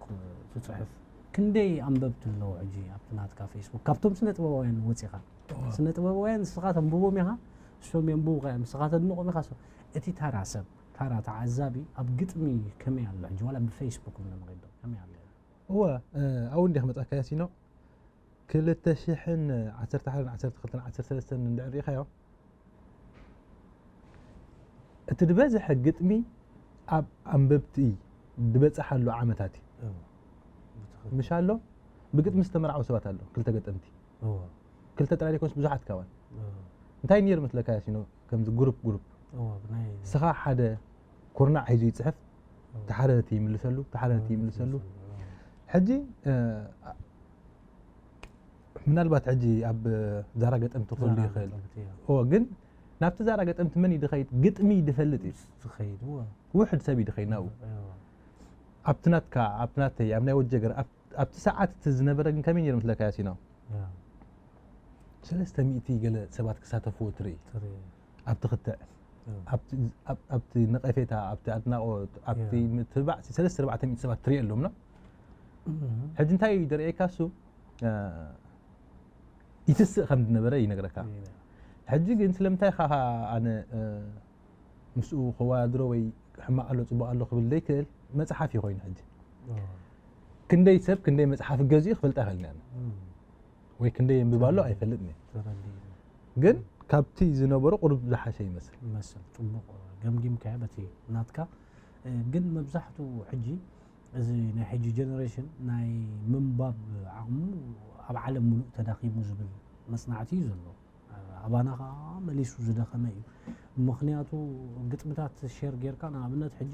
ትፅሕፍ ክንደይ ኣንበብቲ ኣለዉ ሕጂ ኣብቲ ናትካ ፌስቡክ ካብቶም ስነ ጥበባውያን ወፂኻ ስነ ጥበባውያን ንስኻ ተንብቦም ኢኻ እሶም የንብቡካ እዮም ንስኻ ተድንቆም ኢኻ እቲ ታራ ሰብ ታራ ተዓዛቢ ኣብ ግጥሚ ከመይ ኣሎ ሕጂ ዋላ ብፌስቡክ ምንምቂዶ ከመይ ኣሎ እወ ኣብኡ እንዲያ ክመፃካ ያሲኖ ክልተ ሽሕን ዓሰርተ ሓደን ዓሰርተ ክልተን ዓሰርተ ሰለስተን እንድሕር ሪኢኻዮ እቲ ዝበዝሐ ግጥሚ ኣብ ኣንበብቲ ዝበፅሓሉ ዓመታት እዩ። ምሽ ኣሎ። ብግጥሚ ዝተመርዓው ሰባት ኣሎ፣ ክልተ ገጠምቲ። ክልተ ጥራይ ዘይኮንስ ብዙሓት ካባን። እንታይ ነይሩ መስለካ ያሲኖ? ከምዚ ግሩፕ ግሩፕ ስኻ ሓደ ኩርናዕ ሒዙ ይፅሕፍ፣ ተሓረርቲ ይምልሰሉ፣ ተሓረርቲ ይምልሰሉ። ሕጂ ምናልባት ሕጂ ኣብ ዛራ ገጠምቲ ክህሉ ይኽእል። ግን ናብቲ ዛራ ገጠምቲ መን ይድኸይድ? ግጥሚ ይድፈልጥ እዩ ዝኸይድ። ውሕድ ሰብ ይድኸይድ ናብኡ። ኣብቲ ናትካ፣ ኣብቲ ናተይ፣ ኣብ ናይ ወጀገር ኣብቲ ሰዓት እቲ ዝነበረ ግን ከመይ ነይሩ መስለካ ያሲኖ? ሰለስተ ሚእቲ ገለ ሰባት ክሳተፍዎ ትርኢ። ኣብቲ ክትዕ፣ ኣብቲ ነቐፌታ፣ ኣብቲ ኣድናቖት፣ ኣብቲ ምትብባዕ ሰለስተ ኣርባዕተ ሚእቲ ሰባት ትርኢ ኣለምና። ሕጂ እንታይ እዩ ደርእየካ እሱ? ይትስእ ከም ዝነበረ ይነግረካ። ሕጂ ግን ስለምንታይ ኢኻ ኣነ ምስኡ ከወዳድሮ ወይ ሕማቕ ኣሎ ጽቡቕ ኣሎ ክብል ዘይክእል መጽሓፍ እዩ ኮይኑ። ሕጂ ክንደይ ሰብ ክንደይ መጽሓፍ ገዚኡ ክፈልጣ ይኽእል እየ ወይ ክንደይ የንብብ ኣሎ ኣይፈልጥን እየ። ግን ካብቲ ዝነበሮ ቁሩብ ዝሓሸ ይመስል። ይመስል ጽቡቕ ገምጊምካዮ በቲ ናትካ። ግን መብዛሕትኡ ሕጂ እዚ ናይ ሕጂ ጀነሬሽን ናይ ምንባብ ዓቕሙ ኣብ ዓለም ሙሉእ ተዳኺሙ ዝብል መጽናዕቲ እዩ ዘሎ። ኣባና ከዓ መሊሱ ዝደኸመ እዩ። ምኽንያቱ ግጥምታት ሸር ጌርካ ንኣብነት ሕጂ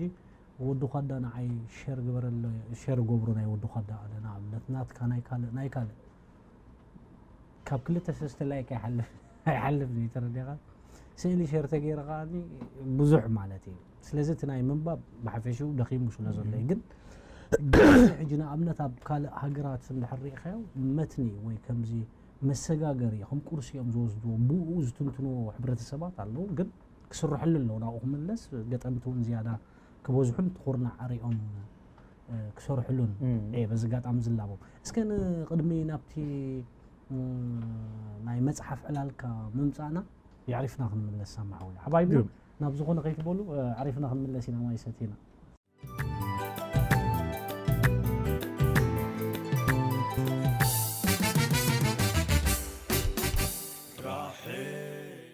ወዲ ኳዳ ንዓይ ሸር ግበረለ ሸር ገብሮ ናይ ወዲ ኳዳ ኣነ ንኣብነት ናትካ ናይ ካልእ ናይ ካልእ ካብ ክልተ ሰለስተ ላይክ ኣይሓልፍ ኣይሓልፍ እዩ ተረዲኻ። ስእሊ ሸር ተገይረ ከዓኒ ብዙሕ ማለት እዩ። ስለዚ እቲ ናይ ምንባብ ብሓፈሽኡ ደኺሙ ስለ ዘሎ እዩ። ግን ሕጂ ንኣብነት ኣብ ካልእ ሃገራት እንድሕር ሪኢኻዮ መትኒ ወይ ከምዚ መሰጋገሪ ከም ቁርሲ እዮም ዝወስድዎ። ብኡ ዝትንትንዎ ሕብረተሰባት ኣለዉ። ግን ክስርሐሉ ኣለዎ። ናብኡ ክምለስ ገጠምቲ እውን ዝያዳ ክበዝሑን ትኹርና ዓሪኦም ክሰርሕሉን እየ በዚ ኣጋጣሚ ዝላቦም። እስከ ንቅድሚ ናብቲ ናይ መፅሓፍ ዕላልካ ምምፃእና የዕሪፍና ክንምለስ ሳማ ሓወይ። ሓባይብና ናብ ዝኾነ ከይትበሉ ኣዕሪፍና ክንምለስ ኢና ማይ ሰቲና።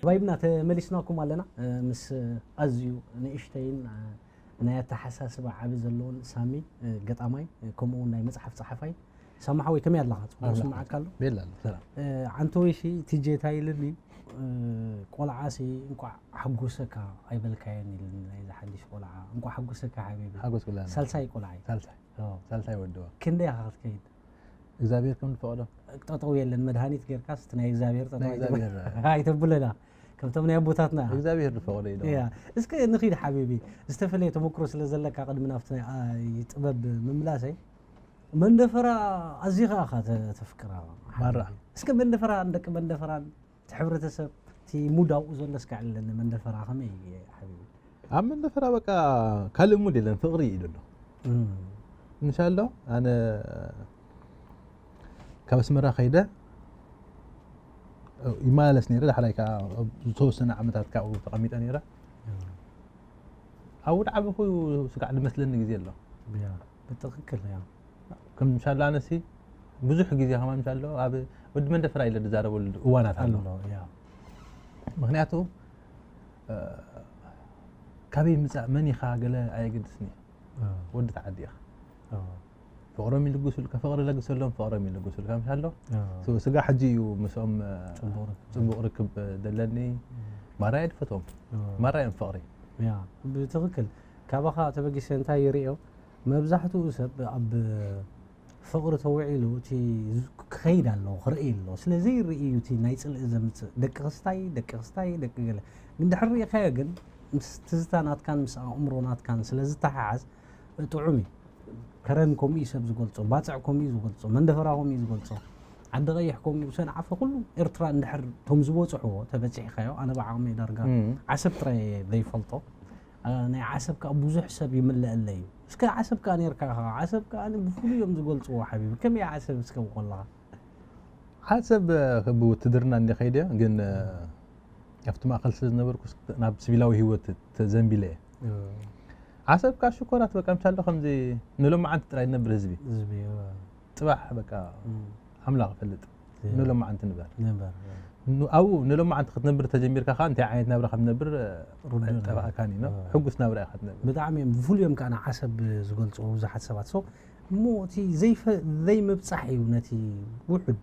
ሓባይብና ተመሊስናኩም ኣለና ምስ ኣዝዩ ንእሽተይን ናይ ኣተሓሳስባ ዓቢ ዘለዎን ሳሚ ገጣማይ ከምኡ እውን ናይ መጽሓፍ ጸሓፋይ። ሳሚ ሓወይ ከመይ ኣለኻ? ጽቡቕ ስምዓካ ኣሎ? ቤላ ኣሎ፣ ሰላም። ዓንተወይ ሲ ቲጄ እንታይ ኢልኒ፣ ቆልዓ ሲ እንቋዕ ሓጎሰካ ኣይበልካዮን ኢልኒ ናይዚ ሓድሽ ቆልዓ። እንቋዕ ሓጎሰካ ሓቢቢ። ሓጎስ ብላና። ሳልሳይ ቆልዓ እዩ። ሳልሳይ። ኦ። ሳልሳይ ወድዋ። ክንደይ ኢኻ ክትከይድ? እግዚኣብሔር ከም ዝፈቐዶ። ጠጠው የለን መድሃኒት ጌርካስ እቲ ናይ እግዚኣብሔር ጠጠው ናይ እግዚኣብሔር። ኣይተብለና ከምቶም ናይ ኣቦታትና እግዚኣብሔር ዝፈቐዶ እዩ ዶ? እያ እስከ ንኺድ ሓቢቢ ዝተፈለየ ተመክሮ ስለ ዘለካ ቅድሚ ናብቲ ናይ ኣይ ጥበብ ምምላሰይ መንደፈራ ኣዚኻ ኢኻ ተ- ተፍቅራ ማራ። ሓቢቢ። እስከ መንደፈራን ደቂ መንደፈራን እቲ ሕብረተሰብ እቲ ሙድ ኣብኡ ዘሎ እስከ ዕለኒ መንደፈራ ከመይ ሓቢቢ? ኣብ መንደፈራ በቃ ካልእ ሙድ የለን ፍቕሪ እዩ ዘሎ። እንሻሎ ኣነ ካብ ኣስመራ ከይደ ይመላለስ ነይረ። ዳሕራይ ከዓ ዝተወሰነ ዓመታት ካብኡ ተቐሚጠ ነይረ። ኣብ ውድ ዓበኹ ስጋዕ ዝመስለኒ ግዜ ኣሎ። ብትኽክል ከም ምሻሎ ኣነሲ ብዙሕ ግዜ ከማን ምሻሎ ኣብ ወዲ መንደፈራ ኢለ ዝዛረበሉ እዋናት ኣሎ። ምክንያቱ ካበይ ምፃእ መን ኢኻ ገለ ኣየገድስኒ። ወዲ ተዓዲ ኢኻ። ፍቕሮም ይልግሱልካ፣ ፍቕሪ ለግሰሎም፣ ፍቕሮም ይልግሱልካ። ምሻሎ ስጋ ሕጂ እዩ ምስኦም ፅቡቕ ርክብ ዘለኒ። ማራ እየ ድፈትዎም፣ ማራ እዮም ፍቕሪ። ያ ብትኽክል ካባኻ ተበጊሰ እንታይ ይርእዮ፣ መብዛሕትኡ ሰብ ኣብ ፍቕሪ ተውዒሉ እቲ ክኸይድ ኣለዎ ክርኢ ኣለዎ ስለ ዘይርኢ እዩ እቲ ናይ ፅልኢ ዘምፅእ። ደቂ ክስታይ ደቂ ክስታይ ደቂ ገለ ግን ድሕር ርኢኻዮ ግን ምስ ትዝታ ናትካን ምስ ኣእምሮ ናትካን ስለ ዝተሓሓዝ ጥዑም እዩ። ከረን ከምኡ እዩ ሰብ ዝገልጾ፣ ባጽዕ ከምኡ እዩ ዝገልጾ፣ መንደፈራ ከምኡ እዩ ዝገልጾ፣ ዓዲ ቀይሕ ከምኡ እዩ፣ ሰንዓፈ ኩሉ ኤርትራ እንድሕር እቶም ዝበጽሕዎ ተበጺሕካዮ ኣነ ብዓቕመይ ዳርጋ ዓሰብ ጥራይ እየ ዘይፈልጦ። ናይ ዓሰብ ከኣ ብዙሕ ሰብ ይምለአለይ እዩ። እስከ ዓሰብ ከኣ ኔርካ ኢኻ፣ ዓሰብ ከኣ ብፍሉይ እዮም ዝገልጽዎ ሓቢቢ። ከመይ እያ ዓሰብ እስከ ብቆላኻ? ዓሰብ ብውትድርና እንደ ከይደ ግን ኣብቲ ማእከል ስለ ዝነበርኩ ናብ ሲቪላዊ ህይወት ተዘንቢለ እየ። ዓሰብ ከኣ ሽኮራት በቃ ምሻሎ ከምዚ ንሎማዓንቲ ጥራይ ዝነብር ህዝቢ። ህዝቢ እዋ። ጽባሕ በቃ እም። ኣምላኽ ይፈልጥ። እም። ንሎማዓንቲ ንበር። ንበር። ኑ- ኣብኡ ንሎማዓንቲ ክትነብር ተጀሚርካ ከኣ እንታይ ዓይነት ናብራ ከም ትነብር ርዱእ እዩ። ጠባእካን እዩ። እዋ። ሕጉስ ናብራ ኢኻ ትነብር። ብጣዕሚ እዮም ብፍሉይ እዮም ከኣ ንዓሰብ ዝገልጽዎ ብዙሓት ሰባት። ሶ እሞ እቲ ዘይፈ ዘይምብጻሕ እዩ ነቲ ውሑድ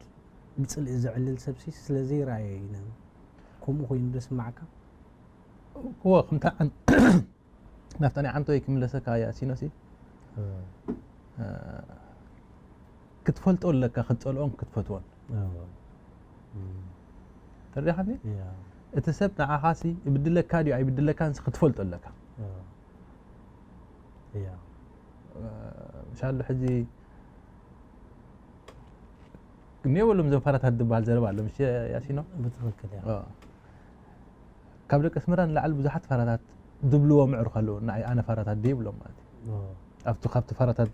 ብጽልኢ ዘዕልል ሰብሲ ስለ ዘይረኣዮ እዩ ነ-፣ ከምኡ ኮይኑ ዶ ስማዓካ? እዎ ከምታ ዓን ናብታ ናይ ዓንተወይ ክምለሰካ ያሲኖሲ ክትፈልጦ ኣለካ ክትጸልኦን ክትፈትዎን ተረዲኻኒ እቲ ሰብ ንዓኻሲ ይብድለካ ድዩ ኣይብድለካን ክትፈልጦ ኣለካ ምሻሉ ሕጂ እኒኦ በሎም ዘም ፋራታት ዝበሃል ዘረባ ኣሎ ምሽ ያሲኖ ብትኽክል እያ ካብ ደቂ ኣስመራ ንላዕሊ ብዙሓት ፋራታት ድብልዎ ምዕሩ ከለዉ ንዓይ ኣነ ፋራታት ድዩ ይብሎም ማለት እዩ ኣብቲ ካብቲ ፋራታት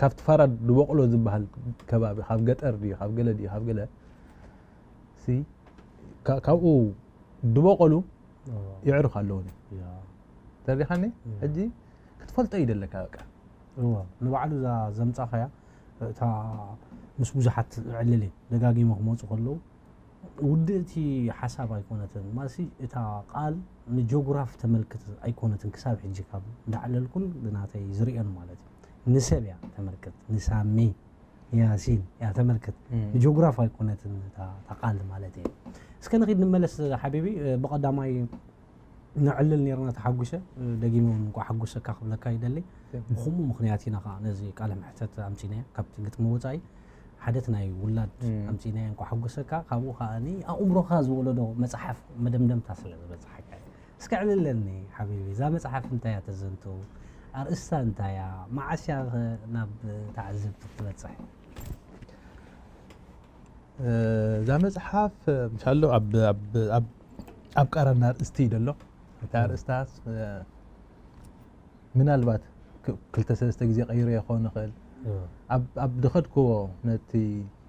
ካብቲ ፋራ ድበቕሎ ዝበሃል ከባቢ ካብ ገጠር ድዩ ካብ ገለ ድዩ ካብ ገለ ሲ ካ- ካብኡ ድበቐሉ ይዕርፍ ኣለዎ ተሪኻኒ ሕጂ ክትፈልጦ ይደለካ በቃ እዎ ንባዕሉ እዛ ዘምጻኻያ እታ ምስ ብዙሓት ዕልል ደጋጊሞ ክመፁ ከለዉ ውድእቲ ሓሳብ ኣይኮነትን ማለትሲ እታ ቃል ንጆግራፍ ተመልክት ኣይኮነትን ክሳብ ሕጂ ካብ እንዳዕለልኩን ብናተይ ዝርእዮን ማለት እዩ ንሰብ እያ ተመልክት ንሳሚ ያሲን እያ ተመልክት ንጆግራፍ ኣይኮነትን እታ ቃል ማለት እየ እስከ ንኺድ ንመለስ ሓቢቢ ብቐዳማይ ነዕልል ነርና ተሓጒሰ ደጊመ እውን እንኳ ሓጎሰካ ክብለካ ይደሊ ብከምኡ ምክንያት ኢና ከዓ ነዚ ቃለ መሕተት ኣምፂናዮ ካብቲ ግጥሚ ወፃኢ ሓደት ናይ ውላድ ኣምፂናዮ እንኳ ሓጎሰካ ካብኡ ከዓ ኣእምሮካ ዝወለዶ መፅሓፍ መደምደምታ ስለ ዝበፅሓካ እስከ ዕልለኒ ሓቢቢ እዛ መፅሓፍ እንታይ እያ ተዘንቱ ኣርእስታ እንታይ እያ መዓስ እያ ናብ ተዓዘብቲ ክትበፅሕ እዛ መፅሓፍ ምሻሎ ኣብ ቃራና ኣርእስቲ እዩ ደሎ እታ ኣርእስታ ምናልባት ክልተ ሰለስተ ግዜ ቀይሮ ይኸውን ይኽእል ኣብ ድኸድክዎ ነቲ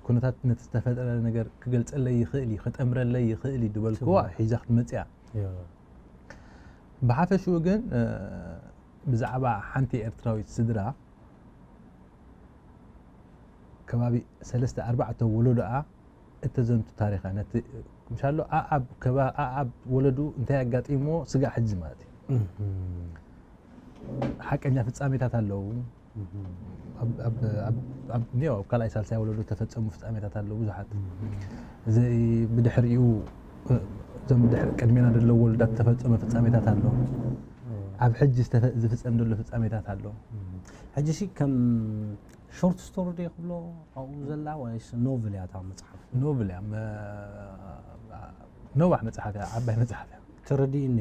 ኩነታት ነቲ ዝተፈጠረ ነገር ክገልፀለይ ይኽእል እዩ ክጠምረለይ ይኽእል እዩ ዝበልክዎ ሒዛ ክትመፅያ ብሓፈሽኡ ግን ብዛዕባ ሓንቲ ኤርትራዊት ስድራ ከባቢ ሰለስተ ኣርባዕተ ወለዶኣ እተዘንቱ ታሪኻ ነቲ ምሻሎ ኣኣብ ከባ ኣኣብ ወለዱ እንታይ ኣጋጢሞ ስጋዕ ሕጂ ማለት እዩ ሓቀኛ ፍጻሜታት ኣለዉ ኣብ ካልኣይ ሳልሳይ ወለዶ ተፈጸሙ ፍጻሜታት ኣለዉ ብዙሓት እዚ ብድሕሪኡ እዞም ድሕሪ ቅድሜና ዘለዉ ወለዳት ተፈጸመ ፍጻሜታት ኣሎ ኣብ ሕጂ ዝፍጸም ዘሎ ፍጻሜታት ኣሎ ሕጂ ሲ ከም ሾርት ስቶሪ ዶ ክብሎ ኣብኡ ዘላ ወይስ ኖቭል እያ እታ መፅሓፍ ኖቭል እያ ነዋሕ መፅሓፍ እያ ዓባይ መፅሓፍ እያ ተረዲእኒ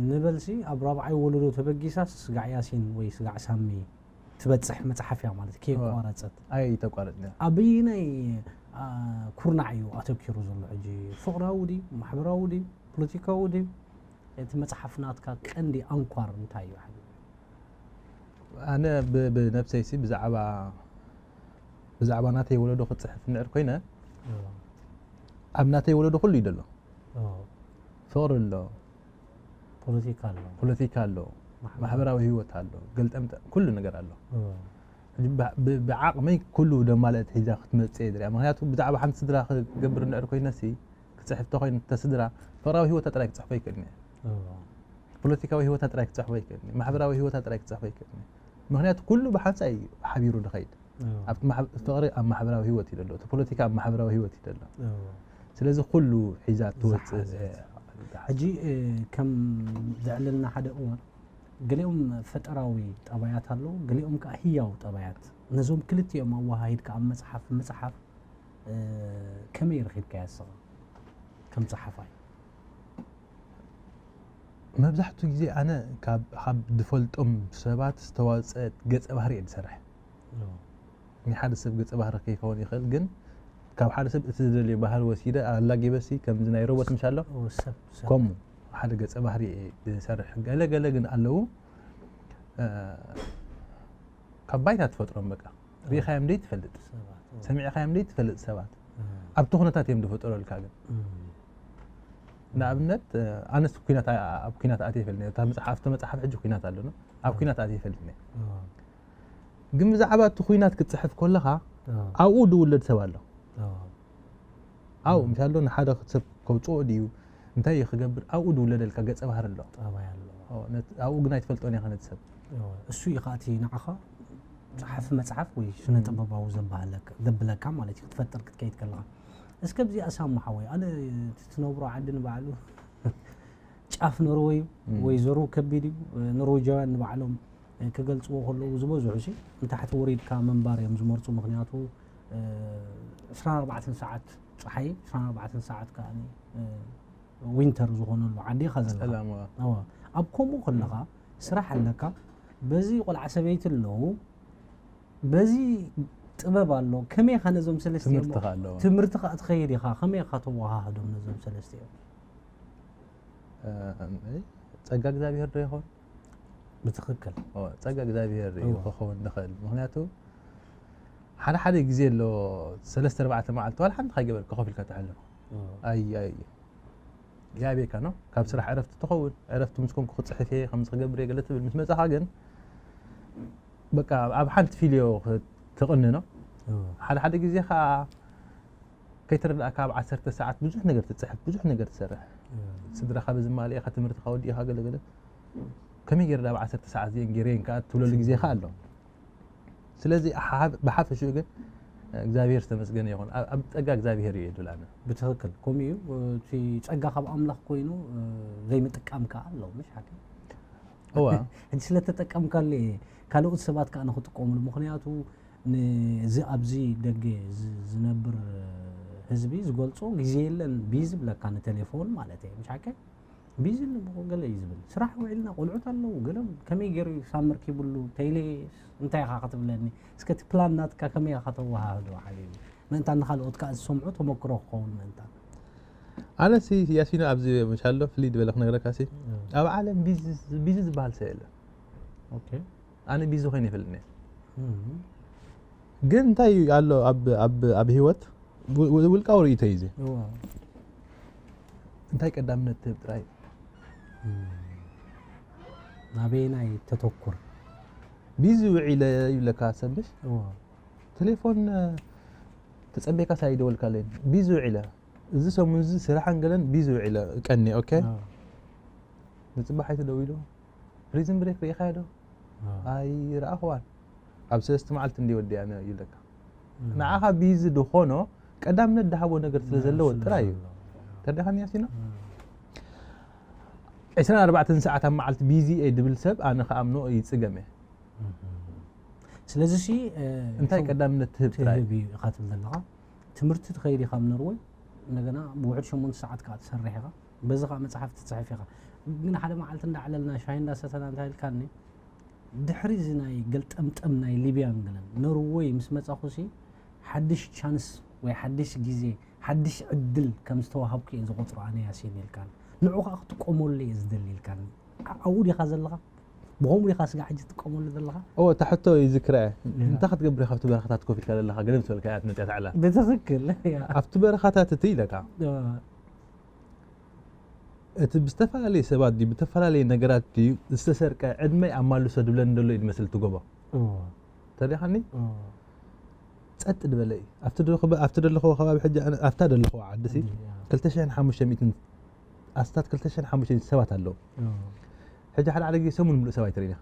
ንበልሲ ኣብ ራብዓይ ወለዶ ተበጊሳስ ስጋዕ ያሲን ወይ ስጋዕ ሳሚ ትበፅሕ መፅሓፍ እያ ማለት ከየቋረፀት ኣይተቋረፅና ኣብይናይ ኩርናዕ እዩ ኣተኪሩ ዘሎ ሕጂ ፍቕራዊ ድዩ ማሕበራዊ ድዩ ፖለቲካዊ ድዩ እቲ መፅሓፍ ናትካ ቀንዲ ኣንኳር እንታይ እዩ ሓቢቢ ኣነ ብነብሰይሲ ብዛዕባ ብዛዕባ ናተይ ወለዶ ክፅሕፍ ንዕር ኮይነ ኣብ ናተይ ወለዶ ኩሉ እዩ ደሎ ፍቕሪ ኣሎ ፖለቲካ ኣሎ ፖለቲካ ኣሎ ማሕበራዊ ህይወት ኣሎ ገልጠምጠ ኩሉ ነገር ኣሎ ብዓቕመይ ኩሉ ደማለእት ሒዛ ክትመፅእ እየ ዝሪኣ ምክንያቱ ብዛዕባ ሓንቲ ስድራ ክገብር ንዕር ኮይነሲ ክፅሕፍ ተኮይኑ ተስድራ ፍቕራዊ ህይወታ ጥራይ ክፅሕፎ ይክእል እየ ፖለቲካዊ ህይወታ ጥራይ ክፅሕፎ ይክእል እየ ማሕበራዊ ህይወታ ጥራይ ክፅሕፎ ይክእል እየ ምክንያቱ ኩሉ ብሓንሳእ እዩ ሓቢሩ ዝኸይድ ኣብቲ ፍቕሪ ኣብ ማሕበራዊ ህይወት እዩ ዘሎ እቲ ፖለቲካ ኣብ ማሕበራዊ ህይወት እዩ ዘሎ ስለዚ ኩሉ ሒዛ ትወፅእ ሕጂ ከም ዘዕለልና ሓደ እዋን ገሊኦም ፈጠራዊ ጠባያት ኣለዉ ገሊኦም ከዓ ህያው ጠባያት ነዞም ክልቲኦም ኣወሃሂድካ ኣብ መፅሓፍ ምፅሓፍ ከመይ ረኺብካያ ስኻ ከም ፀሓፋይ መብዛሕትኡ ግዜ ኣነ ካብ ዝፈልጦም ሰባት ዝተዋፀት ገፀ ባህሪ እየ ዝሰርሕ ናይ ሓደ ሰብ ገፀ ባህሪ ከይከውን ይኽእል ግን ካብ ሓደ ሰብ እቲ ዝደልዮ ባህሪ ወሲደ ኣላጊበሲ ከምዚ ናይ ሮቦት ምሽ ኣሎ ከምኡ ሓደ ገፀ ባህሪ እየ ዝሰርሕ ገለ ገለ ግን ኣለዉ ካብ ባይታ ትፈጥሮም በቃ ሪኢኻዮም ደይ ትፈልጥ ሰሚዕኻዮም ደይ ትፈልጥ ሰባት ኣብቲ ኩነታት እዮም ዝፈጠረልካ ግን ንኣብነት ኣነስ ኩናት ኣብ ኩናት ኣትየ ይፈልጥ ኣብቲ መፅሓፍ ሕጂ ኩናት ኣለና ኣብ ኩናት ኣትየ ይፈልጥ ግን ብዛዕባ እቲ ኩናት ክትፅሕፍ ከለኻ ኣብኡ ዝውለድ ሰብ ኣሎ ኣብኡ ምሻሎ ንሓደ ሰብ ከውፅኦ ድዩ እንታይ እዩ ክገብር ኣብኡ ዝውለደልካ ገፀ ባህር ኣሎ ኣብኡ ግን ኣይትፈልጦን ኢኻ ነቲ ሰብ እሱ እዩ ከኣቲ ንዓኻ ጸሓፊ መጽሓፍ ወይ ስነ ጥበባዊ ዘባህለካ ዘብለካ ማለት እዩ ክትፈጥር ክትከይድ ከለኻ። እስከ ኣብዚኣ ሳሙ ሓወይ ኣነ እቲ ትነብሮ ዓዲ ንባዕሉ ጫፍ ኖርወይ እዩ ወይ ዘሩ ከቢድ እዩ። ኖርወጃውያን ንባዕሎም ክገልጽዎ ከለዉ ዝበዝሑ ሲ ንታሕቲ ወሪድካ ምንባር እዮም ዝመርጹ። ምኽንያቱ 24 ሰዓት ጸሓይ 24 ሰዓት ከኣ ዊንተር ዝኾነሉ ዓዲ ኢኻ ዘለኻ። ኣብ ከምኡ ከለኻ ስራሕ ኣለካ። በዚ ቆልዓ ሰበይቲ ኣለዉ በዚ ጥበብ ኣሎ። ከመይ ኢኻ ነዞም ሰለስተ ትምህርቲ ከኣ ኣለዎ። ትምህርቲ ከኣ ትኸይድ ኢኻ። ከመይ ኢኻ ተወሃህዶም ነዞም ሰለስተ እዮም? ጸጋ እግዚኣብሔር ዶ ይኸውን? ብትኽክል። ጸጋ እግዚኣብሔር እዩ ክኸውን ንኽእል። ምኽንያቱ ሓደ ሓደ ግዜ ኣሎ ሰለስተ ኣርባዕተ መዓልቲ ዋላ ሓንቲ ከይገበርካ ኮፍ ኢልካ ትሕልፍ። ኣይ ኣይ ያቤካ ነው። ካብ ስራሕ ዕረፍቲ ትኸውን ዕረፍቲ ምስ ኮንኩ ክፅሕፍ እየ ከምዚ ክገብር እየ ገለ ትብል ምስ መፃኻ ግን በቃ ኣብ ሓንቲ ፊልዮ ትቕንኖ። ሓደ ሓደ ግዜ ከዓ ከይተረዳእካ ኣብ ዓሰርተ ሰዓት ብዙሕ ነገር ትፅሕፍ ብዙሕ ነገር ትሰርሕ። ስድራኻ ብዝማልእኻ ትምህርትኻ ወዲእኻ ገለገለ ከመይ ገይረ ኣብ ዓሰርተ ሰዓት እዚአን ገይረየን ከዓ ትብለሉ ግዜ ከዓ ኣሎ። ስለዚ ብሓፈሽኡ ግን እግዚኣብሔር ዝተመስገነ ይኹን። ኣብ ጸጋ እግዚኣብሔር እዩ ድል ኣነ። ብትኽክል ከምኡ እዩ። እቲ ጸጋ ካብ ኣምላኽ ኮይኑ ዘይምጥቃም ከዓ ኣሎ ምሽ ሓቂ። እዋ ሕጂ ስለተጠቀምካሉ እየ ካልኦት ሰባት ከዓ ንኽጥቀሙሉ። ምኽንያቱ ንዚ ኣብዚ ደገ ዝነብር ህዝቢ ዝገልጾ ግዜ የለን ብዩ ዝብለካ ንቴሌፎን ማለት እየ ምሽ ሓቂ። ቢዚ ንብቑ ገለ እዩ ዝብል ስራሕ ውዒልና ቆልዑት ኣለዉ ገለ ከመይ ገይሩ ሳመር ኪብሉ ተይለ እንታይ ኢኻ ክትብለኒ እስከ እቲ ፕላን ናትካ ከመይ ኢኻ ከተወሃህዶ ሓቢቢ ምእንታ ንኻልኦት ከዓ ዝሰምዑ ተመክሮ ክኸውን ምእንታ ኣነ ሲ ያሲኖ ኣብዚ መሻሎ ፍልይ ዝበለ ክነግረካ ሲ ኣብ ዓለም ቢዚ ዝበሃል ሰብ የለን ኣነ ቢዚ ኮይነ ይፈልጥኒ ግን እንታይ ኣሎ ኣብ ህይወት ውልቃዊ ርእይቶ እዩ እዚ እንታይ ቀዳምነት ትህብ ጥራይ ናበየናይ ተተኩር ቢዚ ውዒለ ይብለካ ሰብሽ ቴሌፎን ተጸቤካ ሳይደወልካለይ ቢዚ ውዒለ እዚ ሰሙን እዚ ስራሕን ገለን ቢዚ ውዒለ ቀኒ ኦኬ ንጽባሕ ኣይተደዊሉ ፕሪዝን ብሬክ ርኢኻዮ ዶ ኣይረኣኽዋን ኣብ ሰለስተ መዓልቲ እንዲ ወዲያ ይብለካ ንዓኻ ቢዚ ዝኾኖ ቀዳምነት ድሃቦ ነገር ስለ ዘለዎ ጥራይ እዩ ተረዳኻኒ ያሲኖ ዕስራን ኣርባዕተን ሰዓት ኣብ መዓልቲ ቢዚ እየ ድብል ሰብ ኣነ ክኣምኖ ይፅገም እየ ስለዚ ሲ እንታይ ቀዳምነት ትህብ ጥራይ ትህብ እዩ ኢኻ ትብል ዘለኻ ትምህርቲ ትኸይድ ኢኻ ኣብ ኖርወይ እንደገና ብውሕድ ሸሞንተ ሰዓት ከዓ ትሰርሕ ኢኻ በዚ ከዓ መፅሓፍ ትፅሕፍ ኢኻ ግን ሓደ መዓልቲ እንዳዕለልና ሻሂ እንዳሰተና እንታይ ኢልካኒ ድሕሪ እዚ ናይ ገልጠምጠም ናይ ሊብያን ገለን ኖርወይ ምስ መፃኹ ሲ ሓድሽ ቻንስ ወይ ሓድሽ ግዜ ሓድሽ ዕድል ከም ዝተዋሃብኩ እየ ዝቆፅሮ ኣነ ያሲን ኢልካኒ ንዑ ከዓ ክጥቀመሉ እየ ዝደሊ ኢልካኒ ኣብኡ ዲኻ ዘለኻ ብኸምኡ ኢኻ ስጋ ሕጂ ትጥቀመሉ ዘለኻ እወ እታ ሕቶ ይዝክራ እየ እንታይ ክትገብር ኢኻ ኣብቲ በረኻታት ኮፍ ኢልካ ዘለኻ ገለ ምስ በልካ እያ ትመፅያ ታዕላ ብትኽክል ኣብቲ በረኻታት እቲ ኢለካ እቲ ብዝተፈላለየ ሰባት ድዩ ብተፈላለየ ነገራት ድዩ ዝተሰርቀ ዕድመይ ኣማልሶ ድብለኒ ዘሎ እዩ ዝመስል እቲ ጎቦ ተሪኻኒ ጸጥ ዝበለ እዩ ኣብቲ ደለኹዎ ከባቢ ሕጂ ኣብታ ደለኹዎ ዓዲ ሲ ክልተ ሽሕን ሓሙሽተ ሚእትን ኣስታት ክልተ ሽሕን ሓሙሽተ ሚእትን ሰባት ኣለዉ ሕጂ ሓደ ሓደ ግዜ ሰሙን ምሉእ ሰብ ኣይትርእን ኢኻ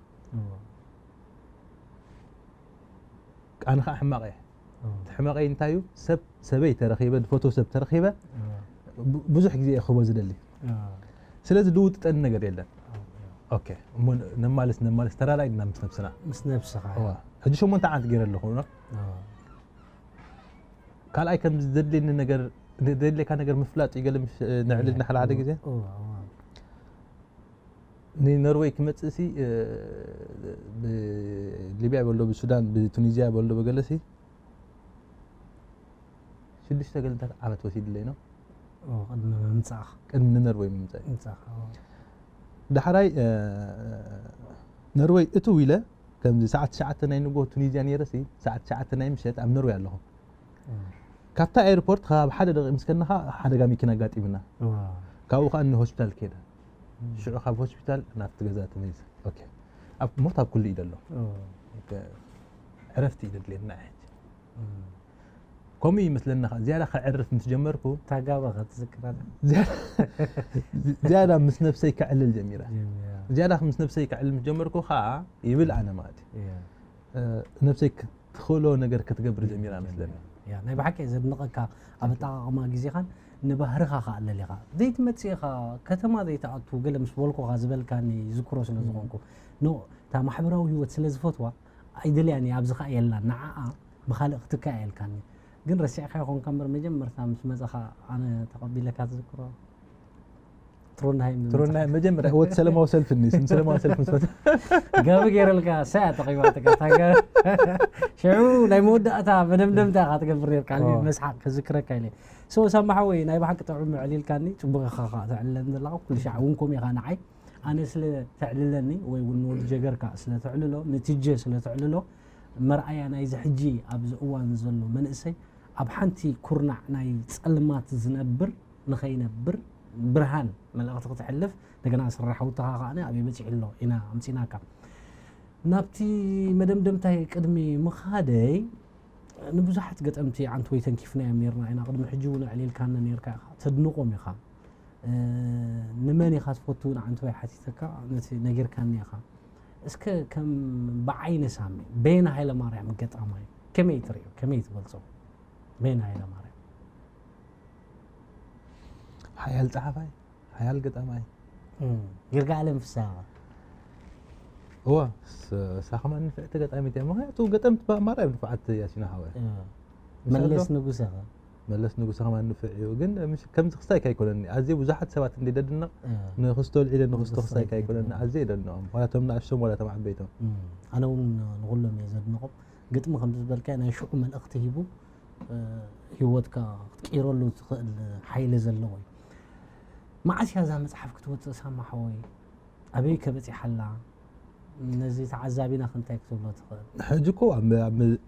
ኣነ ከዓ ሕማቕ እየ እቲ ሕመቐይ እንታይ እዩ ሰብ ሰበይ ተረኺበ ዝፈትዎ ሰብ ተረኺበ ብዙሕ ግዜ እየ ክህቦ ዝደሊ ስለዚ ድውጥጠኒ ነገር የለን ኦኬ እሞ ነማልስ ነማልስ ተራራይ ድና ምስ ነብስና ምስ ነብስኻ እዋ ሕጂ ሸሞንተ ዓመት ገይረ ኣለኹ ካልኣይ ከም ዘድልየኒ ነገር ዘድልየካ ነገር ምፍላጥ እዩ ገለ ነዕልል ንሓደ ሓደ ግዜ ንኖርወይ ክመፅእ ሲ ብሊብያ በሎ ብሱዳን ብቱኒዝያ በሎ በገለሲ ሽዱሽተ ገለታት ዓመት ወሲድለይ ነው ቅድሚ ምምፃእኻ ቅድሚ ንኖርወይ ምምፃእ ዳሕራይ ነርወይ እትው ኢለ ከምዚ ሰዓት ትሽዓተ ናይ ንጎ ቱኒዝያ ነይረ ሲ ሰዓት ትሽዓተ ናይ ምሸት ኣብ ነርወይ ኣለኹ ካብታ ኤርፖርት ካብ ሓደ ደቂ ምስ ከነኻ ሓደጋ መኪና ኣጋጢምና ካብኡ ከዓ ሆስፒታል ከይደ ሽዑ ካብ ሆስፒታል ናብቲ ገዛ ተመሊሰ ኣብ ሞት ኣብ ኩሉ ኢደ ኣሎ ዕረፍቲ እዩ ዘድልየና ሕጂ ከምኡ ይመስለና ዝያዳ ከዕርፍ ምስ ጀመርኩ ታጋባ ክትዝክራ ዝያዳ ምስ ነብሰይ ከዕልል ጀሚረ ዝያዳ ምስ ነብሰይ ከዕልል ምስ ጀመርኩ ከዓ ይብል ኣነ ማለት እዩ ነብሰይ ክትኽእሎ ነገር ክትገብር ጀሚራ መስለኒ። ያ ናይ ብሓቂ ዘድንቐካ ኣብ ኣጠቓቕማ ግዜኻን ንባህርኻ ከኣ ኣለሊኻ ዘይትመጽእ ኢኻ። ከተማ ዘይትኣቱ ገለ ምስ በልኩኻ ዝበልካኒ ዝክሮ ስለ ዝኾንኩ ኖ እታ ማሕበራዊ ህይወት ስለ ዝፈትዋ ኣይደልያን እየ። ኣብዚ ከኣ የላን ንዓኣ ብኻልእ ክትካ እየ ኢልካኒ። ግን ረሲዕካ ይኾንካ እምበር መጀመርታ ምስ መጻኻ ኣነ ተቐቢለካ ትዝክሮ ትሮንሃይም ትሮንሃይም መጀመርያ ወት ሰለማዊ ሰልፍ ኒስ ሰለማዊ ሰልፍ ምስ መጸ ጋቢ ገይረልካ ሳያ ተቐይባትካ ታጋ ሽዑ ናይ መወዳእታ መደምደምታ ኢኻ ትገብር ነርካ ኦ። መስሓቅ ክዝክረካ ኢለ። ሶ ሳማ ሓወይ ናይ ብሓቂ ጥዑም ዕሊልካኒ ጽቡቅ ኢኻ ኸዓ ተዕልለኒ ዘለኻ ኩሉ ሻዕ እውን ኮም ኢኻ ንዓይ ኣነ ስለ ተዕልለኒ ወይ እውን ንወዲ ጀገርካ ስለ ተዕልሎ ንትጀ ስለ ተዕልሎ መርኣያ ናይዚ ሕጂ ኣብዚ እዋን ዘሎ መንእሰይ ኣብ ሓንቲ ኩርናዕ ናይ ጸልማት ዝነብር ንኸይነብር ብርሃን መልእኽቲ ክትሕልፍ እንደገና ስራሕ ውትኻ ከዓነ ኣበይ በፂሑ ኣሎ ኢና ኣምፂናካ ናብቲ መደምደምታይ ቅድሚ ምኻደይ ንብዙሓት ገጠምቲ ዓንተወይ ተንኪፍናዮም ነርና ኢና ቅድሚ ሕጂ እውን ኣዕሊልካኒ ነርካ ኢኻ ተድንቆም ኢኻ እ፣ ንመን ኢኻ ትፈቱ ንዓንተወይ ሓቲተካ ነቲ ነጊርካኒ ኢኻ እስከ ከም ብዓይኒ ሳሚ በየነ ሃይለማርያም ገጣማይ ከመይ ትርእዮ ከመይ ትገልጾ በየነ ሃይለማርያም ሓያል ጸሓፋይ ሓያል ገጣማይ ይርጋለም ፍስሃ እዋ ሳኽማ ንፍዕቲ ገጣሚት እያ ምክንያቱ ገጠምቲ ብኣማራ እዮም ንፉዓት ያሲና ሓወ መለስ ንጉሰ ኸ መለስ ንጉሰ ከማን ንፍዕ እዩ ግን ምሽ- ከምዚ ክስታይ ካይኮነኒ ኣዝየ ብዙሓት ሰባት እንዲ ደድነቕ ንክስቶ ልዒለ ንክስቶ ክስታይ ካይኮነኒ ኣዝየ የደንቖም ዋላ ቶም ንኣሽቶም ዋላ ቶም ዓበይቶም ኣነ እውን ንኩሎም እየ ዘድንቖም ግጥሚ ከም ዝበልካ ናይ ሽዑ መልእኽቲ ሂቡ እ፣ ህይወትካ ክትቅይረሉ ትኽእል ሓይሊ ዘለዎ እዩ መዓስ እያ እዛ መፅሓፍ ክትወፅእ ሳማ ሓወይ ኣበይ ከበፂሓላ ነዚ ተዓዛቢና ክንታይ ክትብሎ ትኽእል ሕጂ እኮ ኣብ ም- ኣብ ም-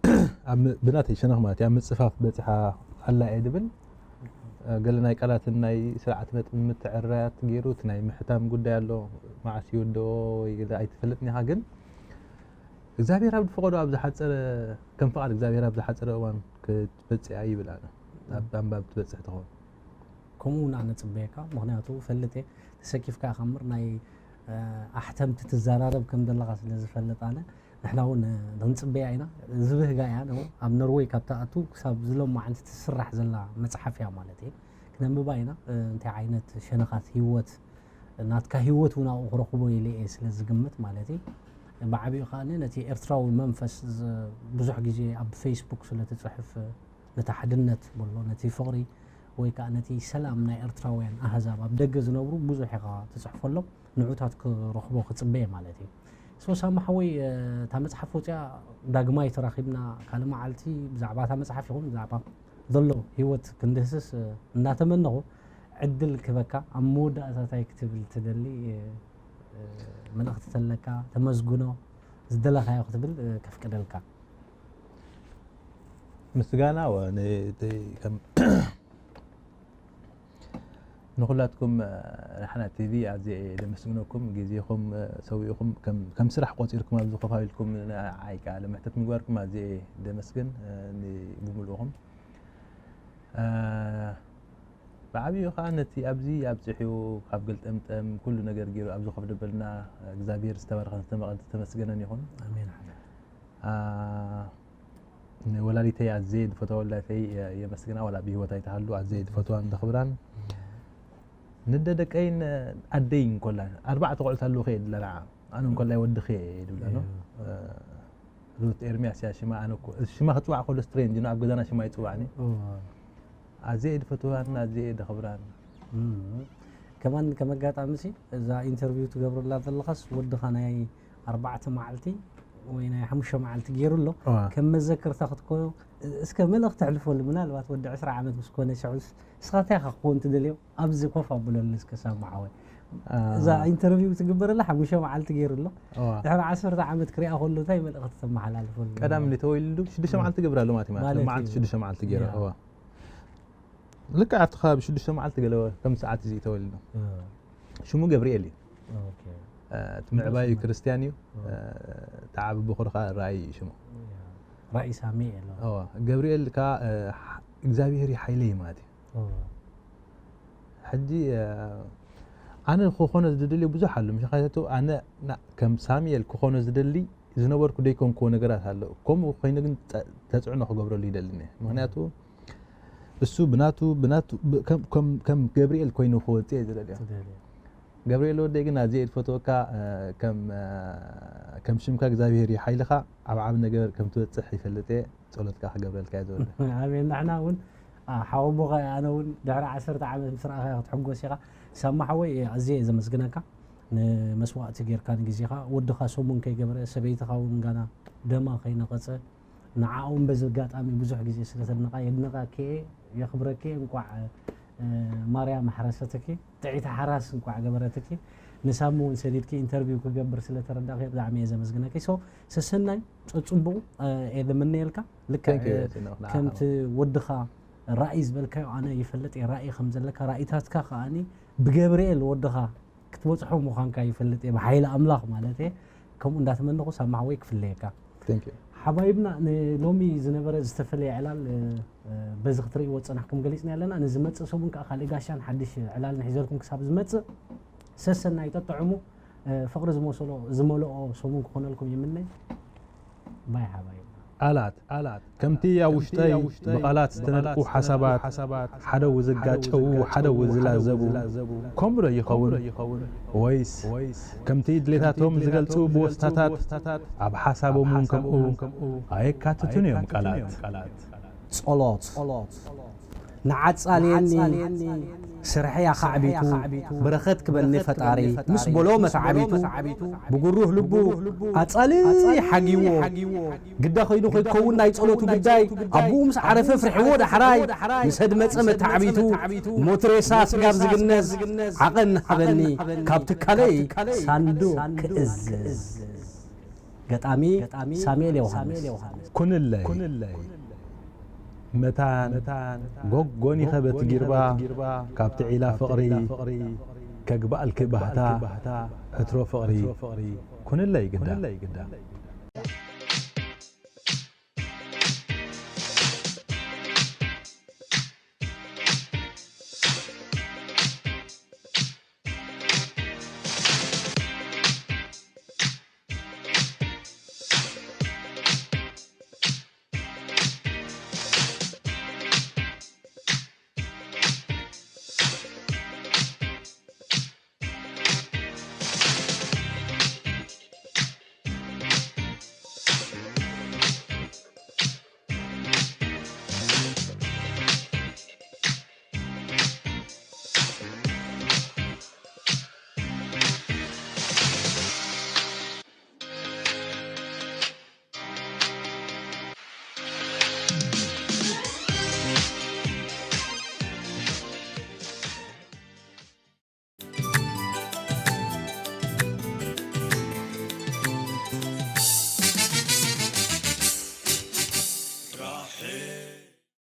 ኣብ ም- ብናተይ ሸነኽ ማለት እዩ ኣብ ምፅፋፍ በፂሓ ኣላ እየ ድብል እ፣ ገለ ናይ ቃላትን ናይ ስርዓት ነጥቢ ምትዕርራያት ገይሩ እቲ ናይ ምሕታም ጉዳይ ኣሎ መዓስ ይወደኦ ወይ ገለ ኣይትፈልጥን ኢኻ ግን እግዚኣብሔር ኣብ ዝፈቐዶ ኣብ ዝሓፀረ ከም ፍቓድ እግዚኣብሔር ኣብ ዝሓፀረ እዋን ክትበፅያ ይብል ኣነ ኣብ ኣንባብ ትበፅሕ ትኸውን ከምኡ እውን ኣነ ፅበየካ ምክንያቱ ፈልጥ እየ ተሰኪፍካ ኢኻ እምበር ናይ ኣሕተምቲ ትዘራረብ ከም ዘለኻ ስለ ዝፈልጥ ኣነ ንሕና እውን ንክንፅበያ ኢና ዝብህጋ እያ ኣብ ኖርወይ ካብ ትኣቱ ክሳብ ዝሎም መዓልቲ ትስራሕ ዘላ መፅሓፍ እያ ማለት እዩ ክነንብባ ኢና እንታይ ዓይነት ሸነኻት ህይወት ናትካ ህይወት እውን ኣብኡ ክረኽቦ ኢለ እየ ስለ ዝግምት ማለት እዩ ብዓብኡ ከዓ ነቲ ኤርትራዊ መንፈስ ብዙሕ ግዜ ኣብ ፌስቡክ ስለ ትፅሕፍ ነቲ ሓድነት በሎ ነቲ ፍቕሪ ወይ ከዓ ነቲ ሰላም ናይ ኤርትራውያን ኣህዛብ ኣብ ደገ ዝነብሩ ብዙሕ ኢኻ ትፅሕፈሎም ንዑታት ክረኽቦ ክፅበየ ማለት እዩ ሶ ሳማ ሓወይ እታ መፅሓፍ ወፅያ ዳግማይ ተራኺብና ካልእ መዓልቲ ብዛዕባ እታ መፅሓፍ ይኹን ብዛዕባ ዘሎ ህይወት ክንድህስስ እናተመነኹ ዕድል ክበካ ኣብ መወዳእታታይ ክትብል ትደሊ መልእኽቲ ተለካ ተመስግኖ ዝደለኻዮ ክትብል ከፍቅደልካ ምስጋና ንኩላትኩም ራሕና ቲቪ ኣዝየ እየ ደመስግነኩም ግዜኹም ሰዊእኹም ከም ስራሕ ቆፂርኩም ኣብዚ ኮፍ ኢልኩም ንዓይ ከዓ ለምሕተት ምግባርኩም ኣዝየ እየ ደመስግን ብምልኡኹም ብዓብዩ ከዓ ነቲ ኣብዚ ኣብፅሑ ካብ ገልጠምጠም ኩሉ ነገር ገይሩ ኣብዚ ኮፍ ደበልና እግዚኣብሔር ዝተባረኸን ዝተመቐን ዝተመስገነን ይኹን ኣሜን ንወላዲተይ ኣዝየ ዝፈትዋ ወላዲተይ የመስግና ዋላ ብሂወት ኣይትሃሉ ኣዝየ ዝፈትዋን ዘኽብራን ንደ ደቀይን ኣደይ እንኮላ ኣርባዕተ ቆልዑት ኣለዉ ከየ ድላ ንዓ ኣነ እንኮላይ ወድኸ እየ ድብላ ኖ ሩት ኤርሚያስ እያ ሽማ ኣነ እኮ ሽማ ክፅዋዕ ከሎ ስትሬንጅ ነው ኣብ ገዛና ሽማ ይፅዋዕኒ ኣዝየ እየ ዝፈትዋን ኣዝየ እየ ዘኽብራን ከማን ከም ኣጋጣሚ ሲ እዛ ኢንተርቪው ትገብረላ ዘለኻስ ወድኻ ናይ ኣርባዕተ መዓልቲ ወይ ናይ ሓሙሽተ መዓልቲ ገይሩ ኣሎ ከም መዘክርታ ክትኮ እስከ መልእኽቲ ተሕልፈሉ ምናልባት ወዲ ዕስራ ዓመት ምስ ኮነ ሽዑ ንስኻ እንታይ ኢኻ ክኸውን ትደልዮ ኣብዚ ኮፍ ኣብለሉ እስከ ሳማ ሓወይ እዛ ኢንተርቪው ትግበረላ ሓሙሽተ መዓልቲ ገይሩ ኣሎ ድሕሪ ዓሰርተ ዓመት ክሪኣ ከሎ እንታይ መልእኽቲ ተመሓላልፈሉ ቀዳም ተወይሉ ሽዱሽተ መዓልቲ ገብራ ኣሎ ማለት ማለት መዓልቲ ሽዱሽተ መዓልቲ ገይረ ልክዕ ኣብቲ ከባቢ ሽዱሽተ መዓልቲ ገለ ከም ሰዓት እዚ ተወሊዱ ሽሙ ገብርኤል እዩ እቲ ምዕባይ እዩ ክርስትያን እዩ ተዓቢ ብኩር ከዓ ራእይ እዩ ሽሙ ራእይ ሳሚኤል ገብርኤል ከዓ እግዚኣብሔር እዩ ሓይለይ ማለት እዩ ሕጂ ኣነ ክኾነ ዝደልዮ ብዙሕ ኣሎ ምክንያቱ ኣነ ከም ሳሙኤል ክኾነ ዝደሊ ዝነበርኩ ደይኮንክዎ ነገራት ኣሎ። ከምኡ ኮይኑ ግን ጸ-፣ ተጽዕኖ ክገብረሉ ይደልን እየ። ምኽንያቱ እሱ ብናቱ፣ ብናቱ፣ ብ-፣ ከም፣ ከም፣ ከም ገብርኤል ኮይኑ ክወጽእ እየ ዝደልዮ። ትደልዮ። ገብርኤል ወደይ ግን ኣዝየ እየ ዝፈትወካ፣ እ፣ ከም፣ እ፣ ከም ሽምካ እግዚኣብሄር እዩ ሓይልኻ፣ ኣብ ዓቢ ነገር ከም ትበጽሕ ይፈልጥ እየ። ጸሎትካ ክገብረልካ እየ ዝወደ። ኣሜን። ንሕና እውን፣ ኣ፣ ሓወቦኻ እየ። ኣነ እውን ድሕሪ ዓሰርተ ዓመት ምስ ረኣኻዮ ክትሕጎስ ኢኻ። ሳማ ሓወይ፣ ኣዝየ እየ ዘመስግነካ። ንመስዋእቲ ጌርካ ንግዜኻ፣ ወድኻ ሰሙን ከይገበረ፣ ሰበይትኻ እውን ጋና ደማ ከይነቐጸ፣ ንዓኦም በዚ ኣጋጣሚ ብዙሕ ግዜ ስለ ተድንቓ የድንቐኪ እየ፣ የኽብረኪ እየ። እንቋዕ፣ እ፣ ማርያም ኣሕረሰትኪ፣ ጥዒቲ ሓራስ እንቋዕ ገበረትኪ። ንሳሚ እውን ሰዲድኪ ኢንተርቪው ክገብር ስለ ተረዳእኪ ብጣዕሚ እየ ዘመስግነኪ። ሶ፣ ሰሰናይ፣ ጸ-፣ ጽቡቕ፣ እ፣ እየ ዝምነየልካ። ልክዕ፣ Thank you፣ እ፣ ቴኖ፣ ንዓኻ ከምቲ እውን። ወድኻ ራእይ ዝበልካዮ ኣነ ይፈልጥ እየ፣ ራእይ ከም ዘለካ፣ ራእይታትካ ከኣኒ ብገብርኤል ወድኻ ክትበጽሖ ምዃንካ ይፈልጥ እየ፣ ብሓይሊ ኣምላኽ ማለት እየ። ከምኡ እንዳተመነኹ ሳማ ሓወይ ክፍለየካ። Thank you። ሓባይብና ንሎሚ ዝነበረ ዝተፈለየ ዕላል፣ እ፣ እ፣ በዚ ክትርእይዎ ዝጸናሕኩም ገሊጽና ኣለና። ንዝመጽእ ሰሙን ከኣ ካልእ ጋሻን ሓድሽ ዕላልን ሒዘልኩም ክሳብ ዝመጽእ ሰሰናይ ጠጥዕሙ፣ እ፣ ፍቕሪ ዝመሰሎ፣ ዝመልኦ ሰሙን ክኾነልኩም ይምነ። ባይ ሓባይብና። ኣላት፣ ኣላት፣ ከምቲ ኣብ ውሽጠይ ብቓላት ዝተነድቁ ሓሳባት፣ ሓደ ውዝጋጨዉ፣ ሓደ ውዝላዘቡ፣ ከምኡ ዶ ይኸውን? ወይስ ከምቲ ድሌታቶም ዝገልጹ ብወስታታት ኣብ ሓሳቦም እውን ከምኡ ኣየካትቱን እዮም ቃላት? ጸሎት። ንዓጻልየኒ ስርሐይ ኣኻዕቢቱ፣ በረኸት ክበኒ ፈጣሪ፣ ምስ በሎ መተዓቢቱ፣ ብጉሩህ ልቡ ኣጻሊ ሓጊዎ። ግዳ ኮይኑ ከይከውን ናይ ጸሎቱ ግዳይ፣ ኣቦኡ ምስ ዓረፈ ፍርሕዎ ዳሕራይ፣ ምስ ኣድመጸ መተዓቢቱ፣ ሞት ሬሳ ስጋብ ዝግነዝ፣ ዓቐን ሃበኒ ካብ ትካለይ ሳንዱቕ ክእዝዝ። ገጣሚ ሳሙኤል ዮሃንስ። ኩንለይ መታን ጎጎኒኸ በቲ ጊርባ፣ ካብቲ ዒላ ፍቕሪ ከግባእልኪ ባህታ፣ ዕትሮ ፍቕሪ ኩንለይ ግዳ።